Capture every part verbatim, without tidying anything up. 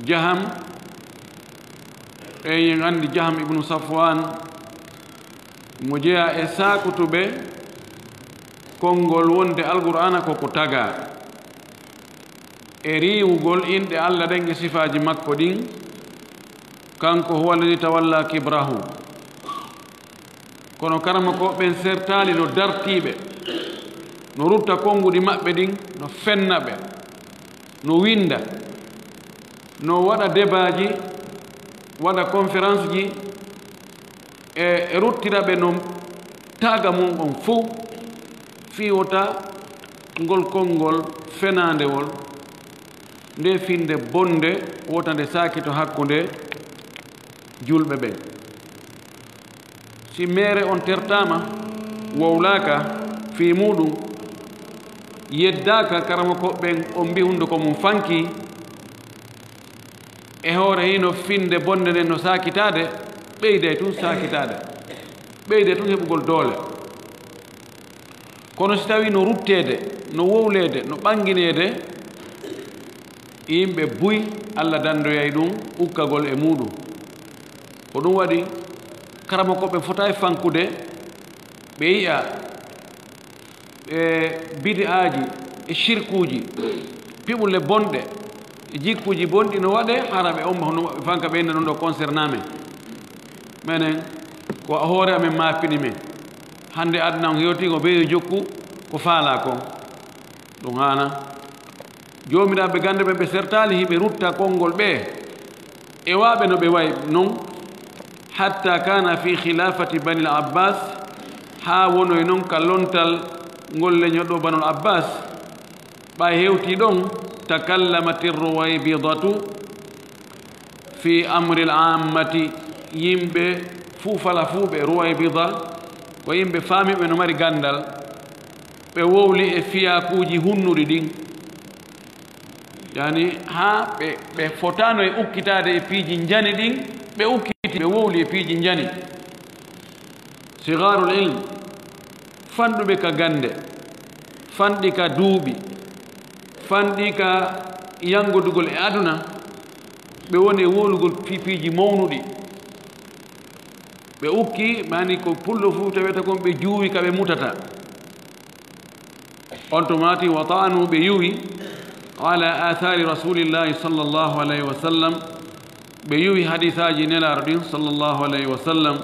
Jaham, eyen anndi Jaham ibnu Safwan, mo jeyaa e saakutuɓe konngol wonde Alqur'aana ko ko tagaa, e riiwugol inɗe Alla ɗen e sifaaji makko ɗin, kanko huwa alladi tawalla kibrahu. Kono karamokooɓe ɓen sertaali no dartiiɓe, no rutta konnguɗi maɓɓe ɗin, no fenna ɓe, no winnda, no waɗa debaaji, waɗa conférence ji, e, e ruttira ɓe no taaga mun on fow, fii wota ngol konngol fenaandewol, nde finnde bonnde wota nde saakito hakkunde julɓe ɓen. Si meere on tertaama, wowlaaka fii muuɗum, yeddaaka karamokooɓe ɓen, on mbii hunnduko mum fankii, e hoore hino finnde bonnde nden no saakitaade, ɓeyday tun saakitaade, ɓeyday tun heɓugol doole. Kono si tawii no rutteede, no wowleede, no ɓanngineede, yimɓe buy, Alla danndoyay ɗum ukkagol e muuɗum. Ko ɗum waɗi karamokooɓe fota e fankude, ɓe yi'a e bidi'aaji, e shirkuuji, piɓulle bonɗe, e jikkuuji bonɗi no waɗee, hara ɓe omma hono maɓɓe fanka ɓe inna ɗum ɗo concernant men. Menen, ko hoore amen maapini men. Hannde aduna on hewti ko ɓe yo jokku ko faalaa kon. Ɗum haana. Joomiraaɓe gannde ɓe, ɓe sertaali hiɓe rutta konngol ɓe. E waaɓe no ɓe wayi non, hatta kana fi khilafati Banil Abbas, haa wonoy non ka lontal ngol leñol ɗo Banul Abbas. Ɓay hewti ɗon, takallamatir Ruwaybidatu fi amril ammati, yimɓe fuu fala fuu ɓe Ruwaybida, ko yimɓe faamiiɓe no mari ganndal, ɓe wowli e fiyakuuji hunnuɗi ɗin. Yani, haa ɓe, ɓe fotaano e ukkitaade e piiji njani ɗin, ɓe ukkiti, ɓe wowli e piiji njani. Sigarul ilm, fanɗuɓe ka gannde, fanɗi ka duuɓi, fanɗi ka yangodugol e aduna, ɓe woni e wowlugol fii piiji mawnuɗi. Ɓe ukki, mani ko pullo fuu taweta kon ɓe juuwi ka ɓe mutata. On to maati, wa ta'anu, ɓe yuwi, ala athari Rasulillahi sallallahu alayhi wa sallam, ɓe yuwi hadisaaji Nelaaɗo ɗin sallallahu alayhi wa sallam,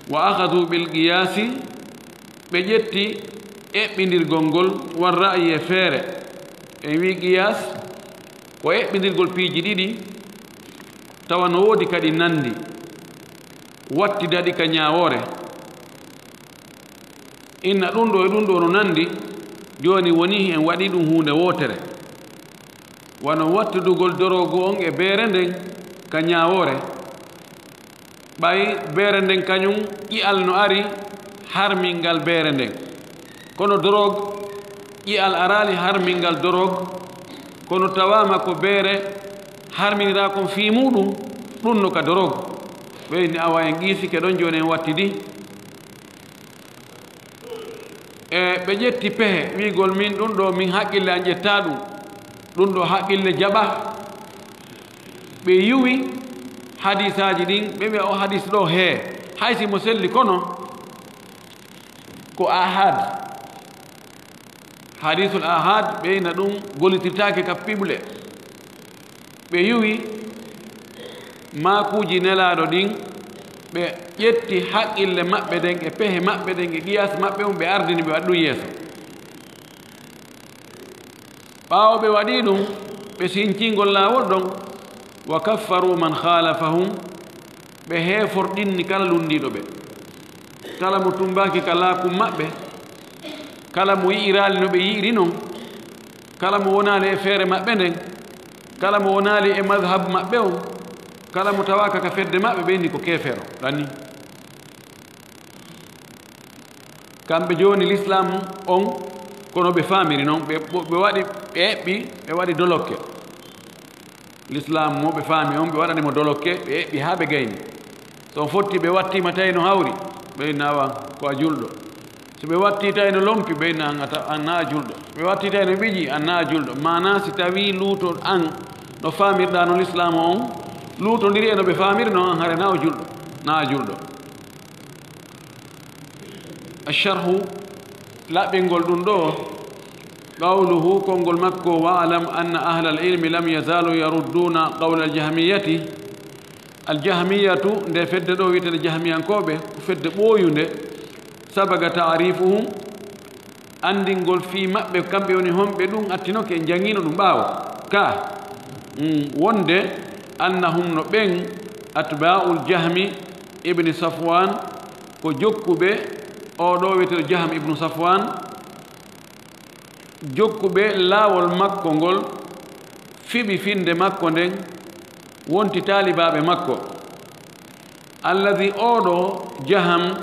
wa akhadhu bil qiyaasi, ɓe ƴetti eɓɓindirgol ngol, war ra'yi, e feere. En wi qiyaas ko eɓɓindirgol piiji ɗiɗi, tawa no woodi kadi nanndi, wattida ɗi ka ñaawoore. Inna ɗum ɗo e ɗum ɗo no nanndi, jooni woni en waɗi ɗum huunde wootere. Wano wattudugol doroogu on e beere nden ka ñaawoore. Ɓay beere nden kañum ƴi'al no ari harmingal beere nden. Kono dorog, ƴi'al araali harmingal dorog, kono tawaama ko beere harminiraa kon fii muuɗum, ɗum no ka dorog. Ɓe inni, awa en qiisike ɗon, jooni en wattidi. E ɓe ƴetti pehe wi'gol, min ɗum ɗo, min haqqille an ƴetta ɗum, ɗum ɗo haqqille jaɓa. Ɓe yuwi hadisaaji ɗin, ɓe wi'a o hadis ɗo hee, hay si mo selli, kono ko ahad. Hadisul ahad, ɓe ina ɗum gollitirtaake ka piɓle. Ɓe yuwi maakuuji Nelaaɗo ɗin, ɓe ƴetti haqqille maɓɓe ɗen e pehe maɓɓe ɗen e qiyaas maɓɓe on, ɓe ardini, ɓe waɗi ɗum yeeso. Ɓaawo ɓe waɗi ɗum, ɓe sincingol laawol ɗon, wa kaffaru man khalafahum, ɓe heeforɗinni kala lunndiiɗo ɓe. Kala mo tummbaaki ka laakum maɓɓe, kala mo yi'iraali no ɓe yi'iri non, kala mo wonaali e feere maɓɓe nden, kala mo wonaali e madhab maɓɓe on, kala mo tawaaka ka fedde maɓɓe, ɓe inni ko keefeero, ɗani. Kamɓe jooni l'islam on, kono ɓe faamiri non, ɓe, ɓe waɗi, ɓe eɓɓi, ɓe waɗi dolokke. L'islam mo ɓe faami on, ɓe waɗani mo dolokke, ɓe eɓɓi haa ɓe gayni. So on fotti, ɓe wattiima tawi no hawri, ɓe inna awa ko a julɗo. So ɓe watti tawi no lompi, ɓe inna an a ta-, an na a julɗo. Ɓe watti tawi no ɓiji, an na a julɗo. Maanaa si tawii luuto an No faamirɗaa no lislaamu on luutondiri e no ɓe faamiri non, an hare na o julɗo, na a julɗo. Asharhu, laɓɓingol ɗum ɗo, qawluhu, konngol makko, "Wa'lam anna ahlal ilmi lam yazalu yarudduna qawla al-jahmiyati." Al-jahmiyatu, nde fedde ɗo wi'etee jahmiyankooɓe, ko fedde ɓooyunde, sabaga ta'rifuhum, anndingol fii maɓɓe, kamɓe woni honɓe, ɗum attinoke, en janngino ɗum ɓaawo. Ka, mm, wonde annahum no ɓen atba'ul Jahmi ibn Safwan, ko jokkuɓe oo ɗo wi'eteeɗo Jahm ibn Safwan, jokkuɓe laawol makko ngol, fiɓi finnde makko nden, wonti taalibaaɓe makko. Alladhi, oo ɗo Jaham,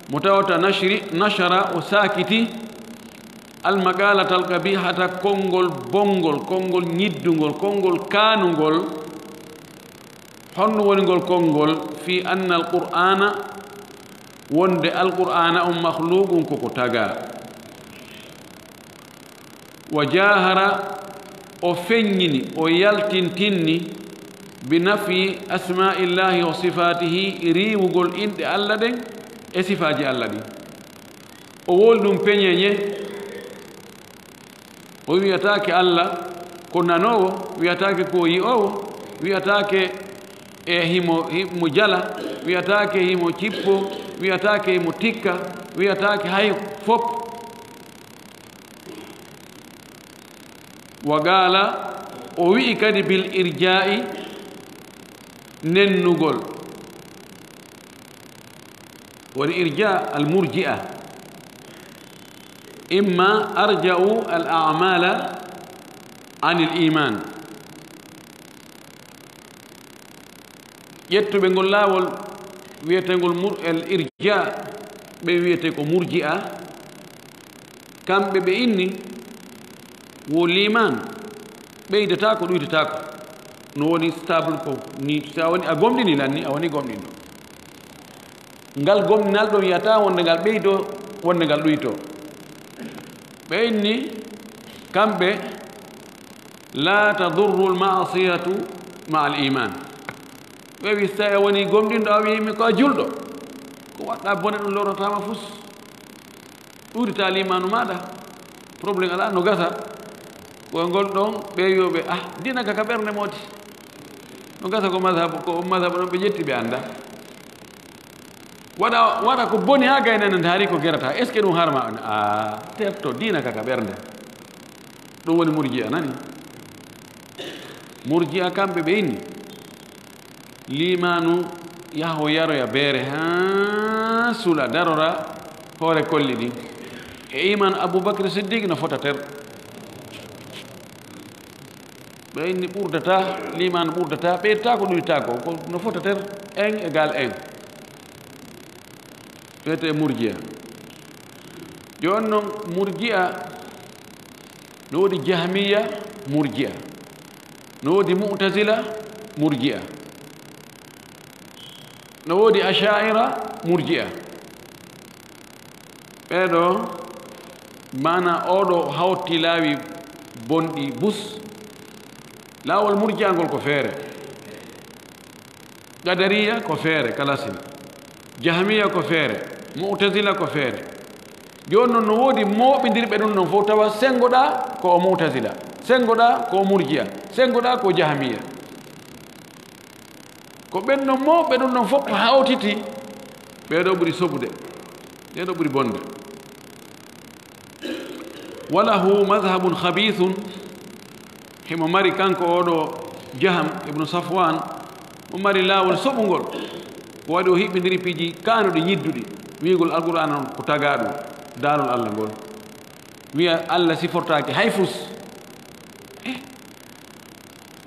mo tawata nashri, nashara, o saakiti, al-maqalatal qabihata, konngol bonngol, konngol ñiddungol, konngol kaanungol. Honno woni ngol konngol? Fi anna al-Qur'ana, wonde al-Qur'ana on makhluqun, ko ko tagaa. Wa jahara, o feññini, o yaltintinni, bi nafyi asma'illahi wa sifatihi, riiwugol inɗe Allah ɗen e sifaaji Allah ɗin. O woli ɗum peñeñe. O wiyataake Allah ko nanoowo, wiyataake ko yi'oowo, wiyataake e himo, himo jala, wiyataake himo cippo, wiyataake himo tikka, wiyataake hay fop. Wa qaala, o wi'i kadi bil irjaa'i, nennugol. Woni irja al murji'a. Imma arja'u al a'mala anil iman. Ƴettuɓe ngol laawol wi'eteengol mur-, al irja, ɓe wi'etee ko murji'a. Kamɓe ɓe inni wo liimaan ɓeydataako, ɗuytataako. No woni stable ko ni, so a woni, a gomɗini lan ni, a woni gomɗinɗo. Ngal gomɗinal ɗon wiyata wonde ngal ɓeydo, wonde ngal ɗuyto. Ɓe inni kamɓe, "La tadurru al ma'asiyatu ma al iman." Ɓe wi, so tawi a woni gomɗinɗo, a wiimi ko a julɗo, ko waɗɗa bone ɗum lorataama fus. Ɗuuɗita liimaanu maaɗa, problème alaa, no gasa. Ko ngol ɗon ɓe wi'oɓe, "Ah, diina ka ka ɓernde mooti." No gasa ko mazhabu, ko mazhabu ɗon ɓe ƴetti ɓe annda. Waɗa, waɗa ko boni haa gaynana nde hari ko gerata. Est-ce que ɗum harma on? Ah, terto, diina ka ka ɓernde. Ɗum woni murji'a, nani? Murji'a kamɓe ɓe inni. Liimaanu yaho yaroya beere haa sula darora hoore kolli ɗin. E iman Abubakar Siddiq no fota ter. Ɓe inni ɓurdata, liimaanu ɓurdata, ɓeydataa ko ɗuytaako, ko no fota ter, un égal un. Wiyetee murji'a. Jooni non murji'a, no woodi jahmiya murji'a, no woodi mu'tazila murji'a, no woodi asha'ira murji'a. Ɓee ɗoo, maana oo ɗoo hawti laawi bonɗi bus. Laawol murji'a ngol ko feere. Qadariya ko feere, kalasin. Jahmiya ko feere. Mu'tazila ko feere. Jooni non no woodi mooɓindirɓe ɗum non fof, tawa senngo ɗaa ko o mu'tazila, senngo ɗaa ko o murji'a, senngo ɗaa ko o jahmiya. Ko ɓen non mooɓɓe ɗum non fof hawtiti, ɓee ɗoo ɓuri soɓude, ɓee ɗoo ɓuri bonde. Wa lahu madhhabun khabiithun, himo mari kanko oo ɗoo Jaham ibnu Safwan, o mari laawol soɓungol, ko waɗi o hiɓɓindiri piiji kaanuɗi ñidduɗi, wi'ugol Alqur'aana on ko tagaa ɗum, daalol Allah ngol. Wi'a Allah sifortaake hay fus. Eh,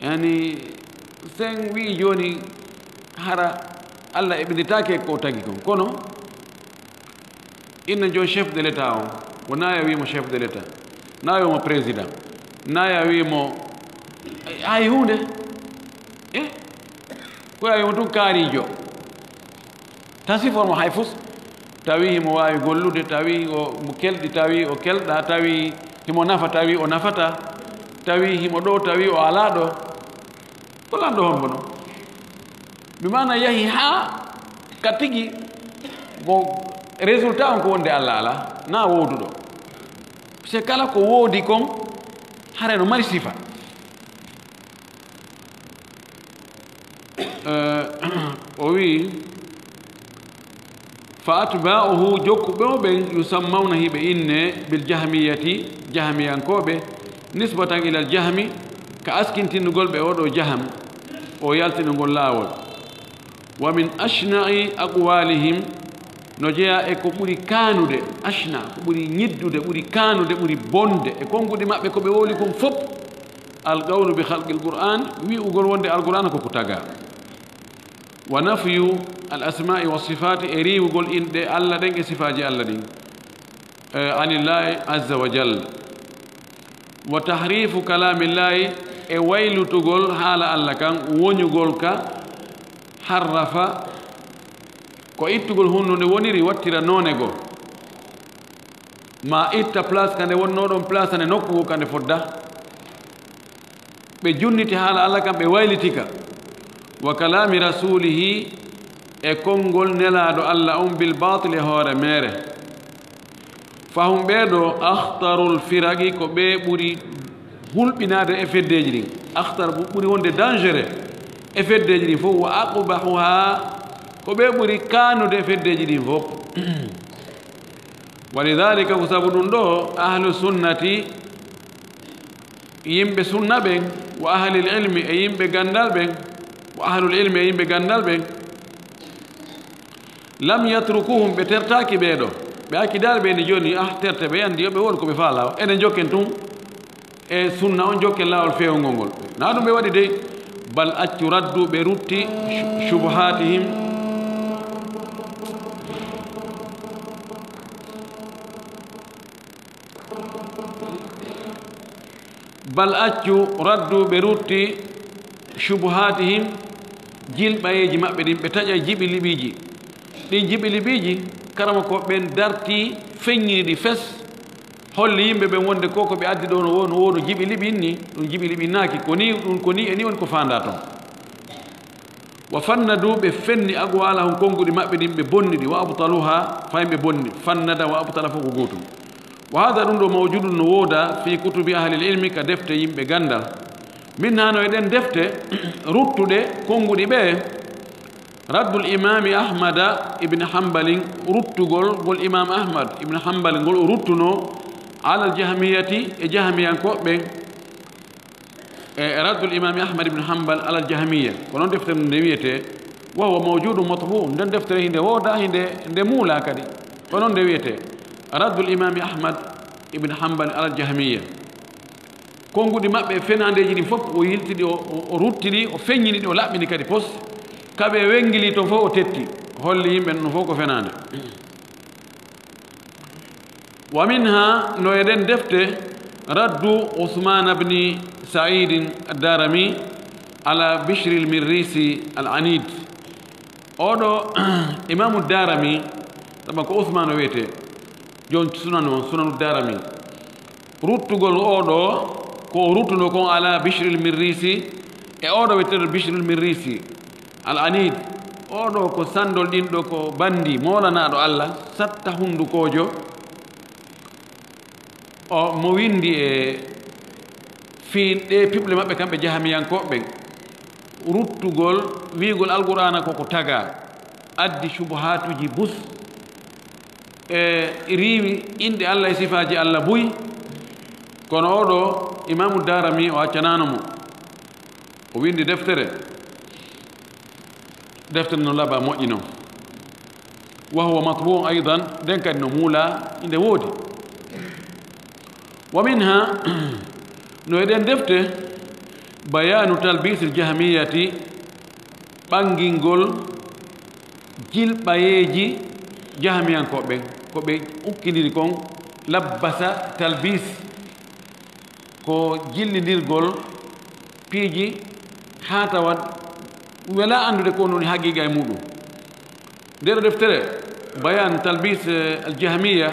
yani, sen wi'i jooni hara Allah eɓinditaake ko o tagi kon. Kono, inna jooni chef de l'État on, wonaa yo wi'imo chef de l'État, naa yo mo président, naa yo wi'imo hay huunde. Eh? Ko yo wi'imo tun kaarijo. Ta siformo hay fus. Tawi himo waawi gollude, tawi o mo kelɗi, tawi o kelɗa, tawi himo nafa, tawi o nafata, tawi himo ɗo, tawi o alaa ɗo. Ko lanɗo hombo non? Bi maana yahi haa ka tigi ko résultat on ko wonde Allah alaa, na wooduɗo. C'est kala ko woodi kon, hare no mari sifa. Eh, o wi'i, "Fa atba'uhu, jokkuɓe mo ɓen, yusammawna, hiɓe inne, bil jahmiyati, jahmiyankooɓe, nisbatan ilal jahmi, ka askintindugol ɓe oɗo jaham, o yaltino ngol laawol. Wa min ashna'i aqwalihim, no jeyaa e ko ɓuri kaanude, ashna, ko ɓuri ñiddude, ɓuri kaanude, ɓuri bonde, e konguɗi maɓɓe ko ɓe wowli kon fop, al qawlu bi khalqil Qur'an, wi'ugol wonde Alqur'aana ko ko tagaa. Wa nafyu al asma'i wa sifati, e riiwugol inɗe Allah ɗen e sifaaji Allah ɗin, eh, anillahi azza wa jalla. Wa tahrifu kalamillahi, e waylutugol haala Allah kan, woñugol ka, harrafa, ko ittugol hunndu nde woniri, wattira noone goo. Ma itta place ka nde wonnoo ɗon, place nde nokku ka nde fodda. Ɓe junniti haala Allah kan, ɓe wayliti ka. Wa kalami rasulihi, e konngol Nelaaɗo Allah on, bil batil, e hoore meere. Fahum, ɓee ɗoo, akhtarul firaqi, ko ɓe ɓuri hulɓinaade e feddeeji ɗin. Akhtar bu-, ɓuri wonde dangereux e feddeeji ɗin fof. Wa aqbahuha, ko ɓe ɓuri kaanude e feddeeji ɗin fof. Wa lidhalika, ko sabu ɗum ɗoo, ahlu sunnati, yimɓe sunna ɓen, wa ahlil ilmi, e yimɓe ganndal ɓen, wa ahlul ilmi, e yimɓe ganndal ɓen, lam yatrukuhum, ɓe tertaaki ɓee ɗoo. Ɓe accidaali ɓe ni jooni, ah, terte ɓe, anndi yo ɓe wood ko ɓe faalaa. Enen jokken tun e sunna on, jokken laawol feewngol ngol. Na ɗum ɓe waɗi dey, bal accu, raddu, ɓe rutti, shu-, shubuhatihim. Bal accu, raddu, ɓe rutti, shubuhatihim, jilɓayeeji maɓɓe ɗin, ɓe taƴa jiɓi liɓiiji. Ɗin jiɓi liɓiiji, karamokooɓe ɓen darti, feññini ɗi fes, holli yimɓe ɓen wonde ko, ko ɓe addi ɗoo no wo-, no woono jiɓi liɓi ni, ɗum jiɓi liɓi naaki, ko ni, ɗum ko ni, e ni woni ko faandaa ton. Wa fannadu, ɓe fenni, aqwalahum, konnguɗi maɓɓe ɗin, ɓe bonni ɗi, wa abtaluha, fay ɓe bonni, fannada wa abtala fof ko gootum. Wa hada, ɗum ɗoo, mawjudun, no wooda, fi kutubi ahlil ilmi, ka defte yimɓe ganndal. Minha, no e ɗen defte ruttuɗe konnguɗi ɓe, raddul imami Ahmada ibn Hanbalin, ruttugol ngol imam Ahmad ibn Hanbal ngol o ruttunoo, alal jahmiyati, e jahmiyankooɓe ɓen, e raddul imami Ahmad ibn Hanbal alal jahmiya. Ko noon deftere nde wiyetee, wa huwa mawjudun matbu, nden deftere hinde wooda, hinde, nde muulaa kadi. Ko noon nde wiyetee, raddul imami Ahmad ibn Hanbal alal jahmiya. Konnguɗi maɓɓe e fenaandeeji ɗin fof, o yiltidi, o, o, o ruttidi, o feññini ɗi, o laɓɓini kadi pos. Ka ɓe wenngili ton fof, o tetti, holli yimɓe non fof ko fenaande. Wa minha, no e ɗen defte, raddu Usman ibn Sa'id ad-Darimi ala Bishr al-Mirrisi al-Anid. Oɗo Imamu Darimi, sabu ko Usman o wiyetee, joom sunan on, Sunanu Darimi. Ruttugol oɗo, ko o ruttuno kon ala Bishr al-Mirrisi, e oɗo wiyeteeɗo Bishr al-Mirrisi. Al-Anid, oɗo ko sanndol ɗin ɗoo, ko banndi moolanaaɗo Allah, satta hunndukoojo. O, mo winndi e fii ɗee piɓle maɓɓe kamɓe jahamiyankooɓe ɓen, ruttugol, wi'ugol Alqur'aana ko ko tagaa, addi shubuhaatuuji bus, e riiwi inɗe Allah e sifaaji Allah buy. Kono oɗo Imaamu Darimi, o accanaano mo. O winndi deftere. Deftere no laaɓa, moƴƴi non. Wa huwa matbu'un aydan, nden kadi no muulaa, inde woodi. Wa minha, no e ɗen defte, bayanu talbisil jahmiyati, ɓanngingol jilɓayeeji jahmiyankooɓe ɓen, ko ɓe ukkindiri kon, labbasa talbis, ko jillindirgol piiji haa tawa welaa anndude ko woni haqiiqa e muuɗum. Nder deftere, Bayan Talbis, eh, al Jahmiya,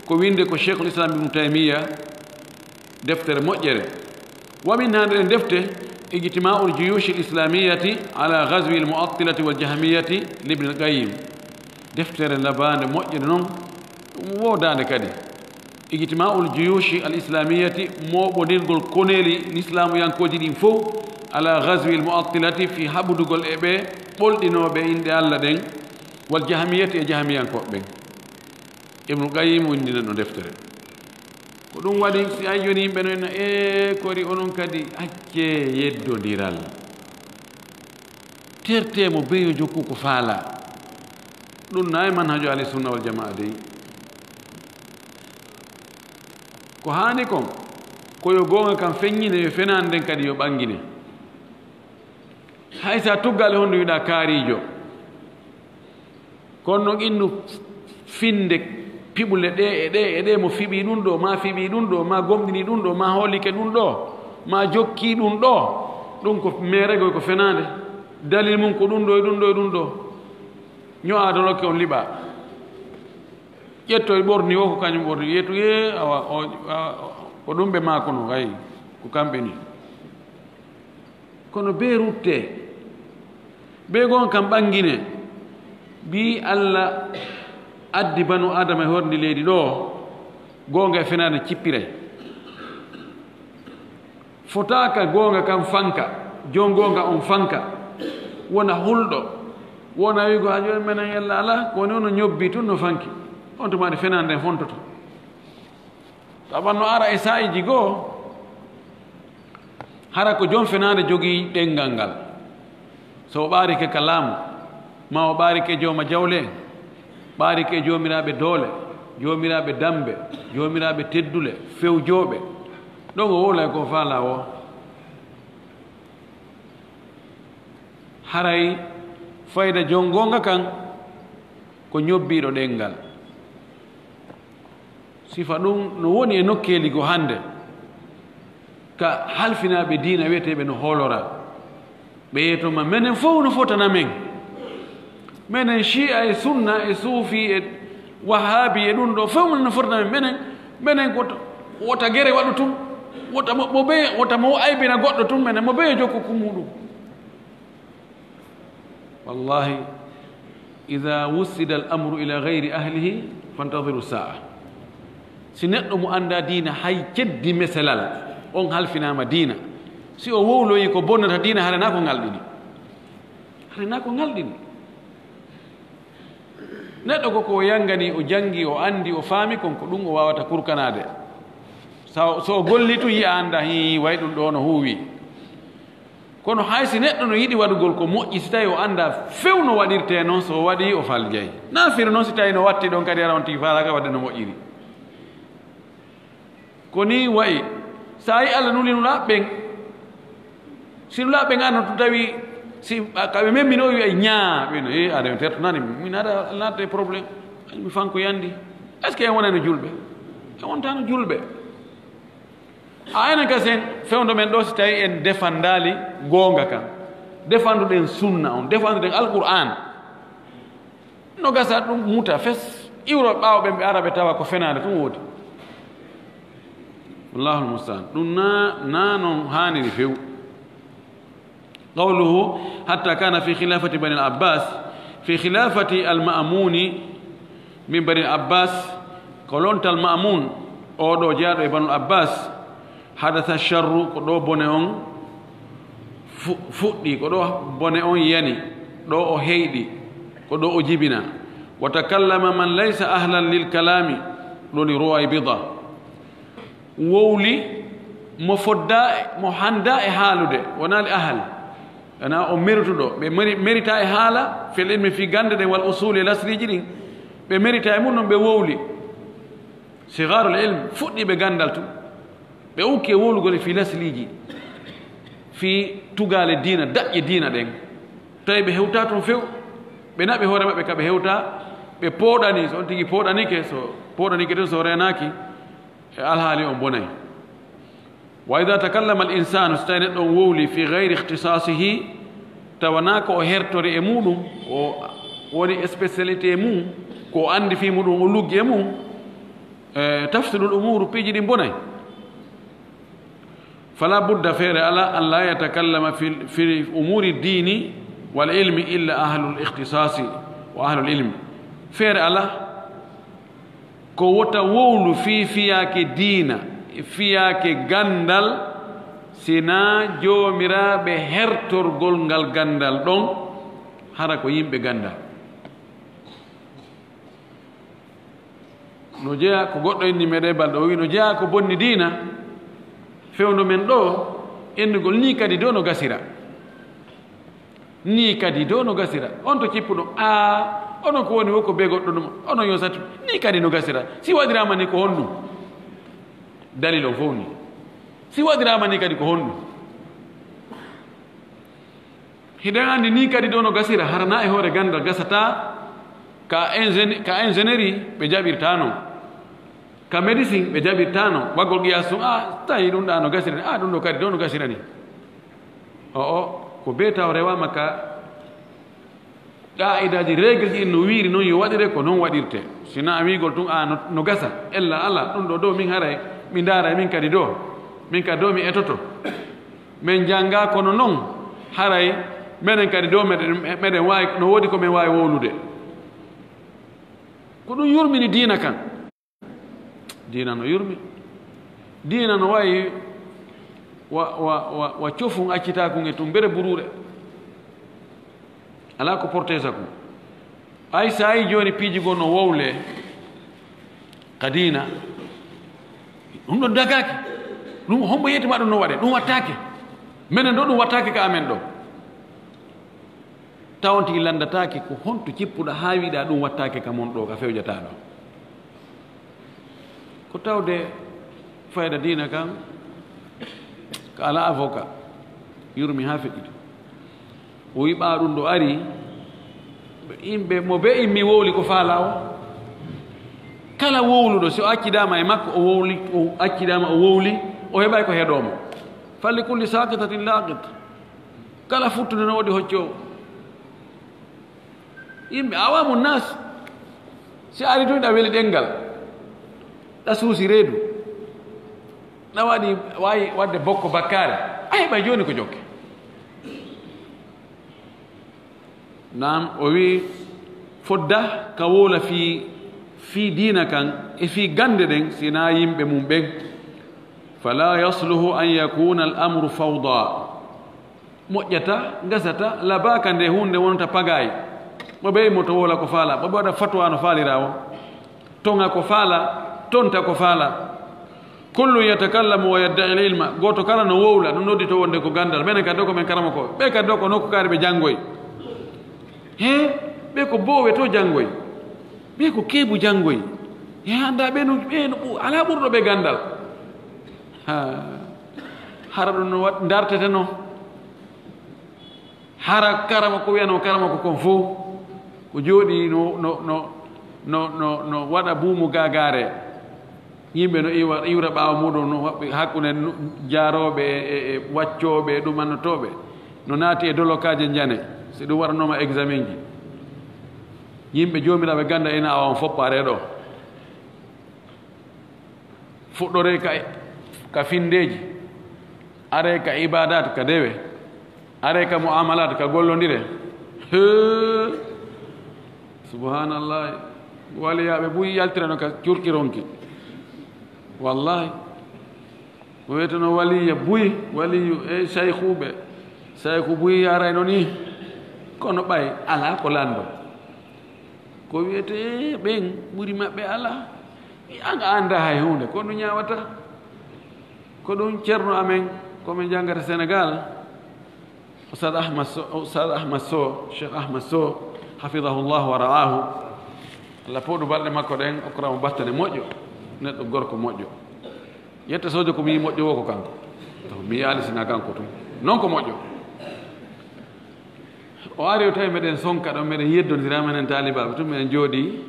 ko winnde ko Cheikhul Islam Ibn Taymiya, deftere moƴƴere. Wa minha, nder defte, Ijtima'ul Juyushi al-Islamiyati ala Ghazwi al-Mu'attilati wal Jahmiyati li Ibn al-Qayyim. Deftere labaande moƴƴere non, ɗum woodaande kadi. Ijtima'ul Juyushi al-Islamiyati, mooɓondirgol koneeli lislaamuyankooji ɗin fof, ala Ghazwi al-Mu'attilati, fii haɓudugol e ɓe ɓolɗinooɓe inɗe Alla ɗen, wal Jahmiyati, e Jahmiyankooɓe ɓen. Ibn Qayyim winndinano deftere. Ko ɗum waɗi, si ay joni yimɓe no enna, "E kori onon kadi, accee yeddondiral. Tertee mo beyo jokku ko faala." Ɗum nayi manhajo ahli sunna wal jamaa dey. Ko haani kon, ko yo goonga kan feññine, yo fenaande nden kadi yo ɓanngine. Hay sa tuggaali hondu wiɗa kaarijo. Kono noon innu finde piɓule ɗe e ɗe e ɗe, mo fiɓi ɗum ɗo, ma fiɓi ɗum ɗo, ma gomɗini ɗum ɗo, ma hoolike ɗum ɗo, ma jokki ɗum ɗo, ɗum ko meeregoy, ko fenaande. Dalil mum ko ɗum ɗo e ɗum ɗo e ɗum ɗo. Ño'a dolokke on liɓa. Ƴettoy ɓorni o, ko kañum ɓorni. Yetu ye, awa, o, a, o ɗum ɓe maakono, ay, ko kamɓe ni. Kono bee ruttee, bee goonga kan ɓanngine, mbii Alla addi banu Aadama e horndi leydi ɗo, goonga e fenaande cippiray. Fotaaka goonga kan fanka, joom goonga on fanka, wona hulɗo, wona wiigo haa jooni menen yalla alaa, ko woni on no ñobbi tun no fanki, on tuma nde fenaande nden fontoto. Tawa no ara e saa'iiji goo, hara ko joom fenaande jogii ɗenngal ngal. So o ɓaarike ka laamu, ma o ɓaarike jooma jawle en, ɓaarike joomiraaɓe doole, joomiraaɓe dammbe, joomiraaɓe teddule, fewjooɓe, ɗon o wowlay ko faalaa woo. Haray fayda joom goonga kan ko ñobbiiɗo ɗenngal. Sifa ɗum no woni e nokkeeli goo hannde, ka halfinaaɓe diina wiyeteeɓe no hoolora. Ɓe yeetoma, menen fof no fotana men. Menen Shi'a e Sunna e Suufi e Wahaabi e ɗum ɗo, fof menen no fotana men. Menen, menen ko to, wota gere waɗu tun, wota mo, mo beye, wota mo aybina goɗɗo tun, menen mo beye jokku kun muɗum. Wallahi, ida wussida al amru ila gayri ahlihi, fantaziru saa. Si neɗɗo mo annda diina hay ceddi meselal, on halfinaama diina. Si o wowloyi ko bonnata diina, hara na ko ngalɗini. Hara na ko ngalɗini. Neɗɗo ko ko o yanngani, o janngi, o anndi, o faami, kon ko ɗum o waawata kurkanaade. So, so o golli tun, yi'a annda, hii, way ɗum ɗo no huuwi. Kono hay si neɗɗo no yiɗi waɗugol ko moƴƴi, si tawi o annda few no waɗirtee noon, so o waɗi, o faljay. Na firo noon si tawi no watti ɗon kadi, hara on tigi faalaaka waɗde no moƴƴiri. Ko nii wayi, so a yi Alla nuli nulaaɓe ɓen, si nulaaɓe ɓen arno tun tawi, si, a, ka ɓe memmino, o wi'a ñaa, ɓe no, "E, aɗa mi tertonani, min aɗa natta e problème, mi fanko yandi." Est-ce que en wonano julɓe? En wontaano julɓe. A, enen ka sen fewndo men ɗo, si tawi en defandaali goonga kan, defanduɗen sunna on, defanduɗen Alqur'aan, no gasa ɗum muta fes, iwro ɓaawo ɓen ɓe ara ɓe tawa ko fenaande tun woodi. Wallahul musta'an. Ɗum na, na non haaniri few. Qawluhu, hatta kana fi khilafati Bani al-Abbas, fi khilafati al-Ma'muni min Bani al-Abbas, ko lontal Ma'mun, oo ɗoo jeyaaɗo e Banu al-Abbas, hadatha sharru, ko ɗoo bone on fu-, fuɗɗi, ko ɗoo bone on yani, ɗoo o heyɗi, ko ɗoo o jibina. Wa takallama man laysa ahlan lil kalami, ɗum woni Ruwaybida. Wowli mo fodda, mo hannda e haalude, wonaa li ahal. Wonaa o merituɗo, ɓe meri-, merita e haala, fil ilmi fii gannde ɗen, wal usuli e lasliiji ɗin. Ɓe merita e mum non, ɓe wowli. Sigaarul ilm, fuɗɗiiɓe ganndal tun. Ɓe ukki e wowlugol e fii lasliiji, fii tugaale diina, daƴƴe diina ɗen. Tawi ɓe hewtaa tun few. Ɓe naɓi hoore maɓɓe ka ɓe hewtaa, ɓe pooɗani, so on tigi pooɗanike, so pooɗanike tun, so reenaaki, e alhaali on bonay. Wa idha takallama al insanu, so tawi neɗɗo on wowli fi ghayri ikhtisasihi, tawa na ko o hertori e muɗum, o woni spécialité mum, ko o andi fi muɗum, o luggi e mum, e, tafsidul umuru, piiji ɗin bonay. Fala budda, feere ala, an la yatakallama fi, fi umuri dini wal ilmi illa ahlul ikhtisasi wa ahlul ilmi. Feere ala, ko wota wowlu fii fiyaake diina, fiyaake ganndal, sinaa joomiraaɓe hertorgol ngal ganndal ɗon, hara ko yimɓe ganndal. No jeyaa ko goɗɗo inni meɗe balɗe, o wi no jeyaa ko bonni diina, fewndo men ɗo, innugol nii kadi do no gasira. Nii kadi do no gasira. On to cippuɗo, a, onon ko woni wo ko be goɗɗo ɗum, onon yo satu. Nii kadi no gasira. Si waɗiraama ni ko honɗum? Dalil on fof ni. Si waɗiraama ni kadi ko honɗum? Hiɗen anndi nii kadi do no gasira, hara na e hoore ganndal gasata, ka ingénie-, ka ingénierie ɓe jaɓirta non. Ka médecine ɓe jaɓirta non. Waggol qiyas tun, a, tawi ɗum ɗa no gasira ni, a, ɗum ɗo kadi do no gasira ni. O, o, ko be taw rewaama ka qaa'idaji, règle ji ɗin no wiiri non yo waɗire, ko non waɗirte. Sinaa wiigol tun, a, no, no gasa, ella ala, ɗum ɗo do min haray, mi ndaara min kadi do, min kadi do mi etoto. Min jannga kono non, haray, menen kadi do meɗen, meɗen waawi, no woodi ko min waawi wowlude. Ko ɗum yurmini diina kan. Diina no yurmi. Diina no wayi wa, wa, wa, wa cofun accitaakun e tun bere buruure. Alaa ko portesa kun. Ay, so a yii jooni piiji goo no wowle ka diina, ɗum ɗon dagaaki. Ɗum hombo yetti ma ɗum no waɗe? Ɗum wattaake. Menen ɗo ɗum wattaake ka amen ɗo. Taw on tigi lanndataake ko honto cippuɗa haa wiɗa ɗum wattaake ka mon ɗo, ka fewjataa ɗo. Ko tawde fayda diina kan, ka ala avocat, yurmi haa feƴƴiti. O wi ɓaa ɗum ɗo ari, yimɓe mo be immi wowli ko faala o. Kala wowluɗo, si o accidaama e makko, o wowli, o accidaama, o wowli, o heɓay ko heɗoo mo. Fali kulli saqitatin laqit. Kala futtude no woodi hoccoowo. Yimɓe awamu nas, si ari tun ɗa weli ɗenngal, ɗa suusi reedu, ɗa waɗi, waawi waɗde bokko bakkaare, a heɓay jooni ko jokke. Naam, o wi fodda ka wowla fii, fii diina kan e fii gannde ɗen, sinaa yimɓe mum ɓen. Fala yasluhu an yakuna al amru fawda. Moƴƴata, gasata, labaaka nde huunde wonta pagaay. Mo ɓe immoto wowla ko faala, mo ɓe waɗa fatwa no faalira o. Toŋa ko faala, tonta ko faala. Kullun yatakallamu wa yadda'i al-ilma. Gooto kala no wowla, no noddito wonde ko ganndal. Menen kadi ɗo ko men karamokooɓe. Ɓe kadi ɗo ko nokku kaari ɓe janngoy. He, ɓe ko boowe to janngoy. Ɓe ko keebu janngoy. He, annda ɓe no, ɓe no ɓu-, alaa ɓurɗo ɓe ganndal. Ha. Hara ɗum no waɗ-, ndartete no. Hara karama ko wiyanoo karama ko kon fof, ko jooɗi no, no, no, no, no, no waɗa buumu gaagaare. Yimɓe no iwa, iwra ɓaawo muuɗum, no waɗɓe hakkunde nu-, jaarooɓe e, e, e waccooɓe e ɗumannotooɓe. No naati e dolokaaje njane, si ɗum waɗanooma examen ji. Yimɓe joomiraaɓe gannda ina awa on foppaare ɗo. Fuɗɗoree ka, ka finndeeji, aree ka ibaadaat, ka dewe, aree ka mu'amalaat, ka gollondire. Hee! Subhaanallaahi. Waliyaaɓe buy yaltirano ka curki ronki. Wallaahi. Mo wiyeteno waliya buy, waliyu e saykuuɓe. Sayku buy arayno ni. Kono ɓay alaa ko lanndo. Ko wiyetee ɓen ɓuri maɓɓe alaa. An a anndaa hay huunde, ko ɗum ñaawata. Ko ɗum ceerno amen, ko min janngata Senegaal, Oustaz Ahmad Sow, Oustaz Ahmad Sow, Cheikh Ahmad Sow, hafidahullahu wa ra'ahu. Allah pooɗu balɗe makko ɗen, okkora mo battane moƴƴo, neɗɗo gorko moƴƴo. Yetta soojo ko mi yii moƴƴo wo ko kanko. To mi yaali sina kanko tun. Non ko moƴƴo. O ari o tawi meɗen sonka ɗon, meɗen yeddondira, menen taalibaaɓe tun, meɗen jooɗi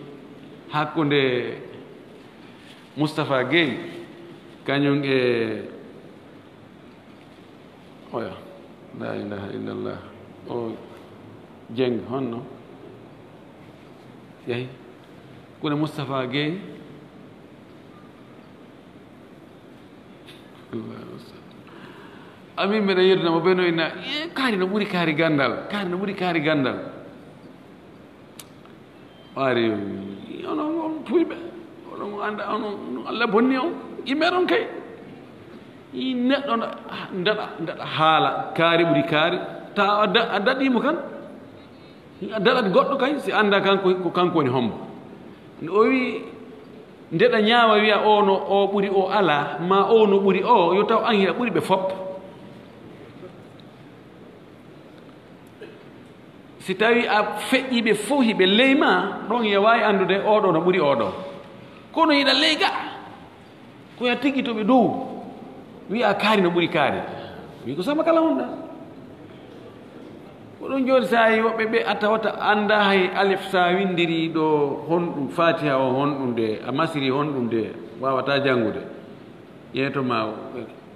hakkunde Moustapha Guèye, kañum e, oya, la ilaha illallah, o Dieng, honno? Yehi. Kune Moustapha Guèye. Allahumma salli. Amin, mbeɗa yeddunamo ɓe no inna, "E, kaari no ɓuri kaari gandal, kaari no ɓuri kaari gandal." Ɓaari, onon on puyɓe, onon anda, onon, Allah bonni on, yimɓe ɗon kay. I neɗɗo nda-, ndaɗa, ndaɗa haala, kaari ɓuri kaari, ta a da-, a daɗimo kan, a daɗat goɗɗo kay, si anda kanko, ko kanko woni hombo. O wi, ndeɗa ñaawa wiya o no o ɓuri o ala, ma o no ɓuri o, yo taw an hiɗa ɓuri ɓe fop. Si tawi a feƴƴi ɓe fof hiɓe ley ma, ɗon hiya waawi anndude oɗo no ɓuri oɗo. Kono hiɗa ley ga, ko ya tigi to ɓe dow, wiya kaari no ɓuri kaari. Wi ko sama kala wonɗa. Ko ɗum jooni so a yi woɓɓe ɓe a tawata annda hay alif, so a winndiri ɗo honɗum, Fatiha o honɗum de, a masiri honɗum de, waawata janngude. Yeeto ma o,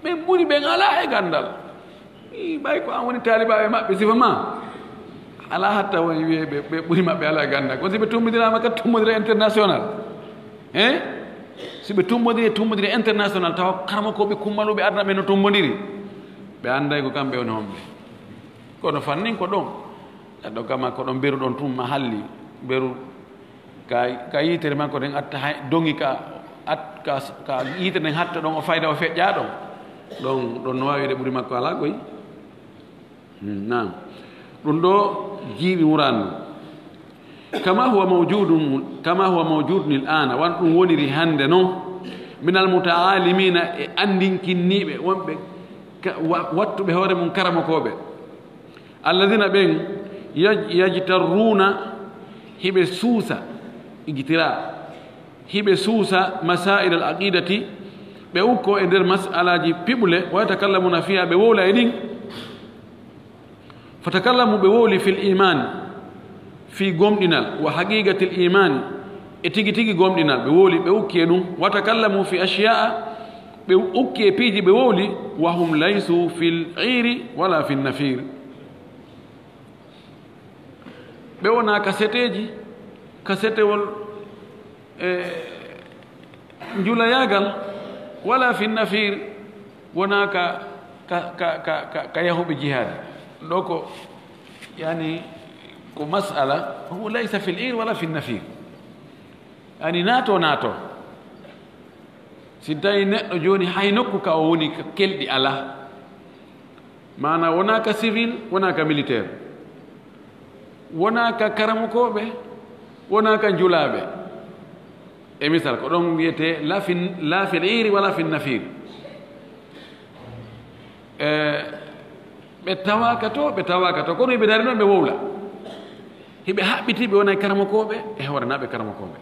ɓen ɓuri ɓen alaa e ganndal. Ɓay ko an woni taalibaaɓe maɓɓe, sifa ma alaa hatta woni wiyee ɓe, ɓe ɓuri maɓɓe alaa e ganndal. Ko si ɓe tumbindiraama ka tumbondire international. Hein? Si ɓe tumbondiri e tumbondire international, tawa karamokooɓe kummaluɓe aduna ɓe no tumbondiri. Ɓe annday ko kamɓe woni homɓe. Kono fannin ko ɗon. Neɗɗo kama ko ɗon beru ɗon tun ma halli. Beru ka, ka yitere makko ɗen atta hay, dongi ka, at-, ka, ka yitere nden hatta ɗon o fayda o feƴƴa ɗon. Ɗon, ɗon no wawi ɓuri makko ala koy. Hmm, naam. Ɗum ɗo jiiɓi wuraandu. Kama huwa mawjudun, kama huwa mawjudun il ana, wan ɗum woniri hannde non, min al mutaalimina e anndinkinniiɓe, wonɓe ka-, wa-, wattuɓe hoore mum karamokooɓe. Alladina ɓen yaj-, yajtarruna, hiɓe suusa, ijtira, hiɓe suusa masail al aqidati, ɓe ukko e nder masalaji piɓule, wa yatakallamuna fiha, ɓe wowla e ɗin. Fatakallamu, ɓe wowli fil iman, fi gomɗinal, wa haqiqatil iman, e tigi tigi gomɗinal, ɓe wowli, ɓe ukki e ɗum. Watakallamu fi ashiya'a, ɓe ukki e piiji, ɓe wowli, wa hum laysu fil iri wala fin nafir. Ɓe wona ka seteeji, ka setewol, e njulayaagal, wala fi nafir, wona ka, ka, ka, ka, ka, ka yahuɓe jihaadi. Ɗo ko, yani, ko masala, huwa laysa fil ir wala fi nafir. Yani, naato, naato. Si tawi neɗɗo jooni hay nokku ka o woni ka kelɗi alaa, maana wonaa ka civil, wonaa ka militaire, wonaa ka karamokooɓe, wonaa ka njulaaɓe. E misal, ko ɗon wiyetee la fin-, la fil iri wala fin nafir. E, ɓe tawaaka to, ɓe tawaaka to, kono hiɓe dari ɗon ɓe wowla. Hiɓe haɓɓiti, ɓe wonay karamokooɓe, e hoore na ɓe karamokooɓe.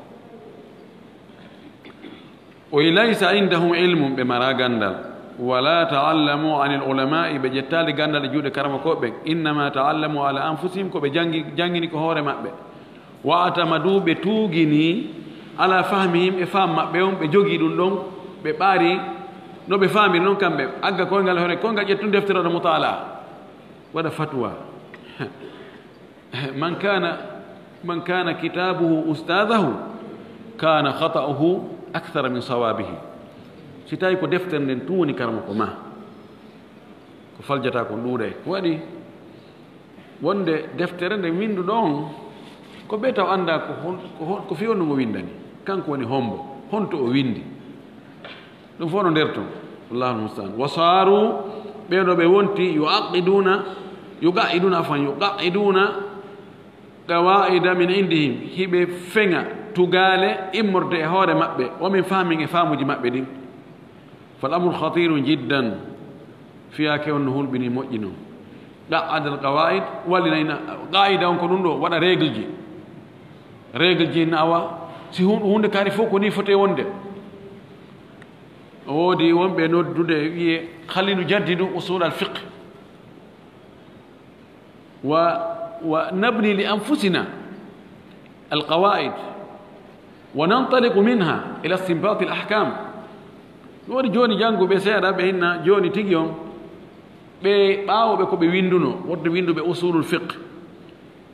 O wi, "Laysa indahum ilmun", ɓe mara ganndal. "Wala ta'allamu anil ulama'i", ɓe ƴettaali ganndal e juuɗe karamokooɓe ɓen. "Innama ta'allamu ala anfusihim", ko ɓe janngi, janngini ko hoore maɓɓe. "Wa atamadu", ɓe tuugini, "ala fahmihim", e faam maɓɓe on, ɓe jogii ɗum ɗon, ɓe ɓaari no ɓe faamiri non kamɓe. Agga koyngal hoore, koyngal ƴettun deftere ɗo mutala. Waɗa fatwa. Man kana, man kana kitabuhu ustadahu, kana khata'uhu akthara min sawabihi. Si tawi ko deftere nden tun woni karamoko ma, ko faljata kon ɗuuɗay. Ko waɗi wonde deftere nde winduɗo on, ko ɓe taw annda ko hon-, ko hon-, ko fii honno ngo windani. Kanko woni hombo, honto o windi. Ɗum fof no nder ton. Wallahu mustaan. Wa saaru, ɓeɗo ɓe wonti, yuqa'iduna, yuqa'iduna, afwan, yuqa'iduna qawaida min indihim, hiɓe feŋa tugaale immorde e hoore maɓɓe, wa min fahmin, e faamuji maɓɓe ɗin. Fal amru khatirun jiddan, fiyaake on no hulɓini moƴƴi non. Qa'ada al qawaid, wallinayna, qaida on ko ɗum ɗo, waɗa règle ji. Règle ji na awa, si hu-, hunde kaari fof ko ni foti wonde. O woodi wonɓe noddude, wiye, "Khalilu jaddidu usul al fiqh." Wa, wa nabni li anfusina al qawaid, wa nantaliqu minha ila istinbat al ahkam. Ɗum waɗi jooni jannguɓe seeɗa, ɓe inna jooni tigi on, ɓe ɓaawo ɓe ko ɓe winnduno, wonde winnduɓe usulul fiqh,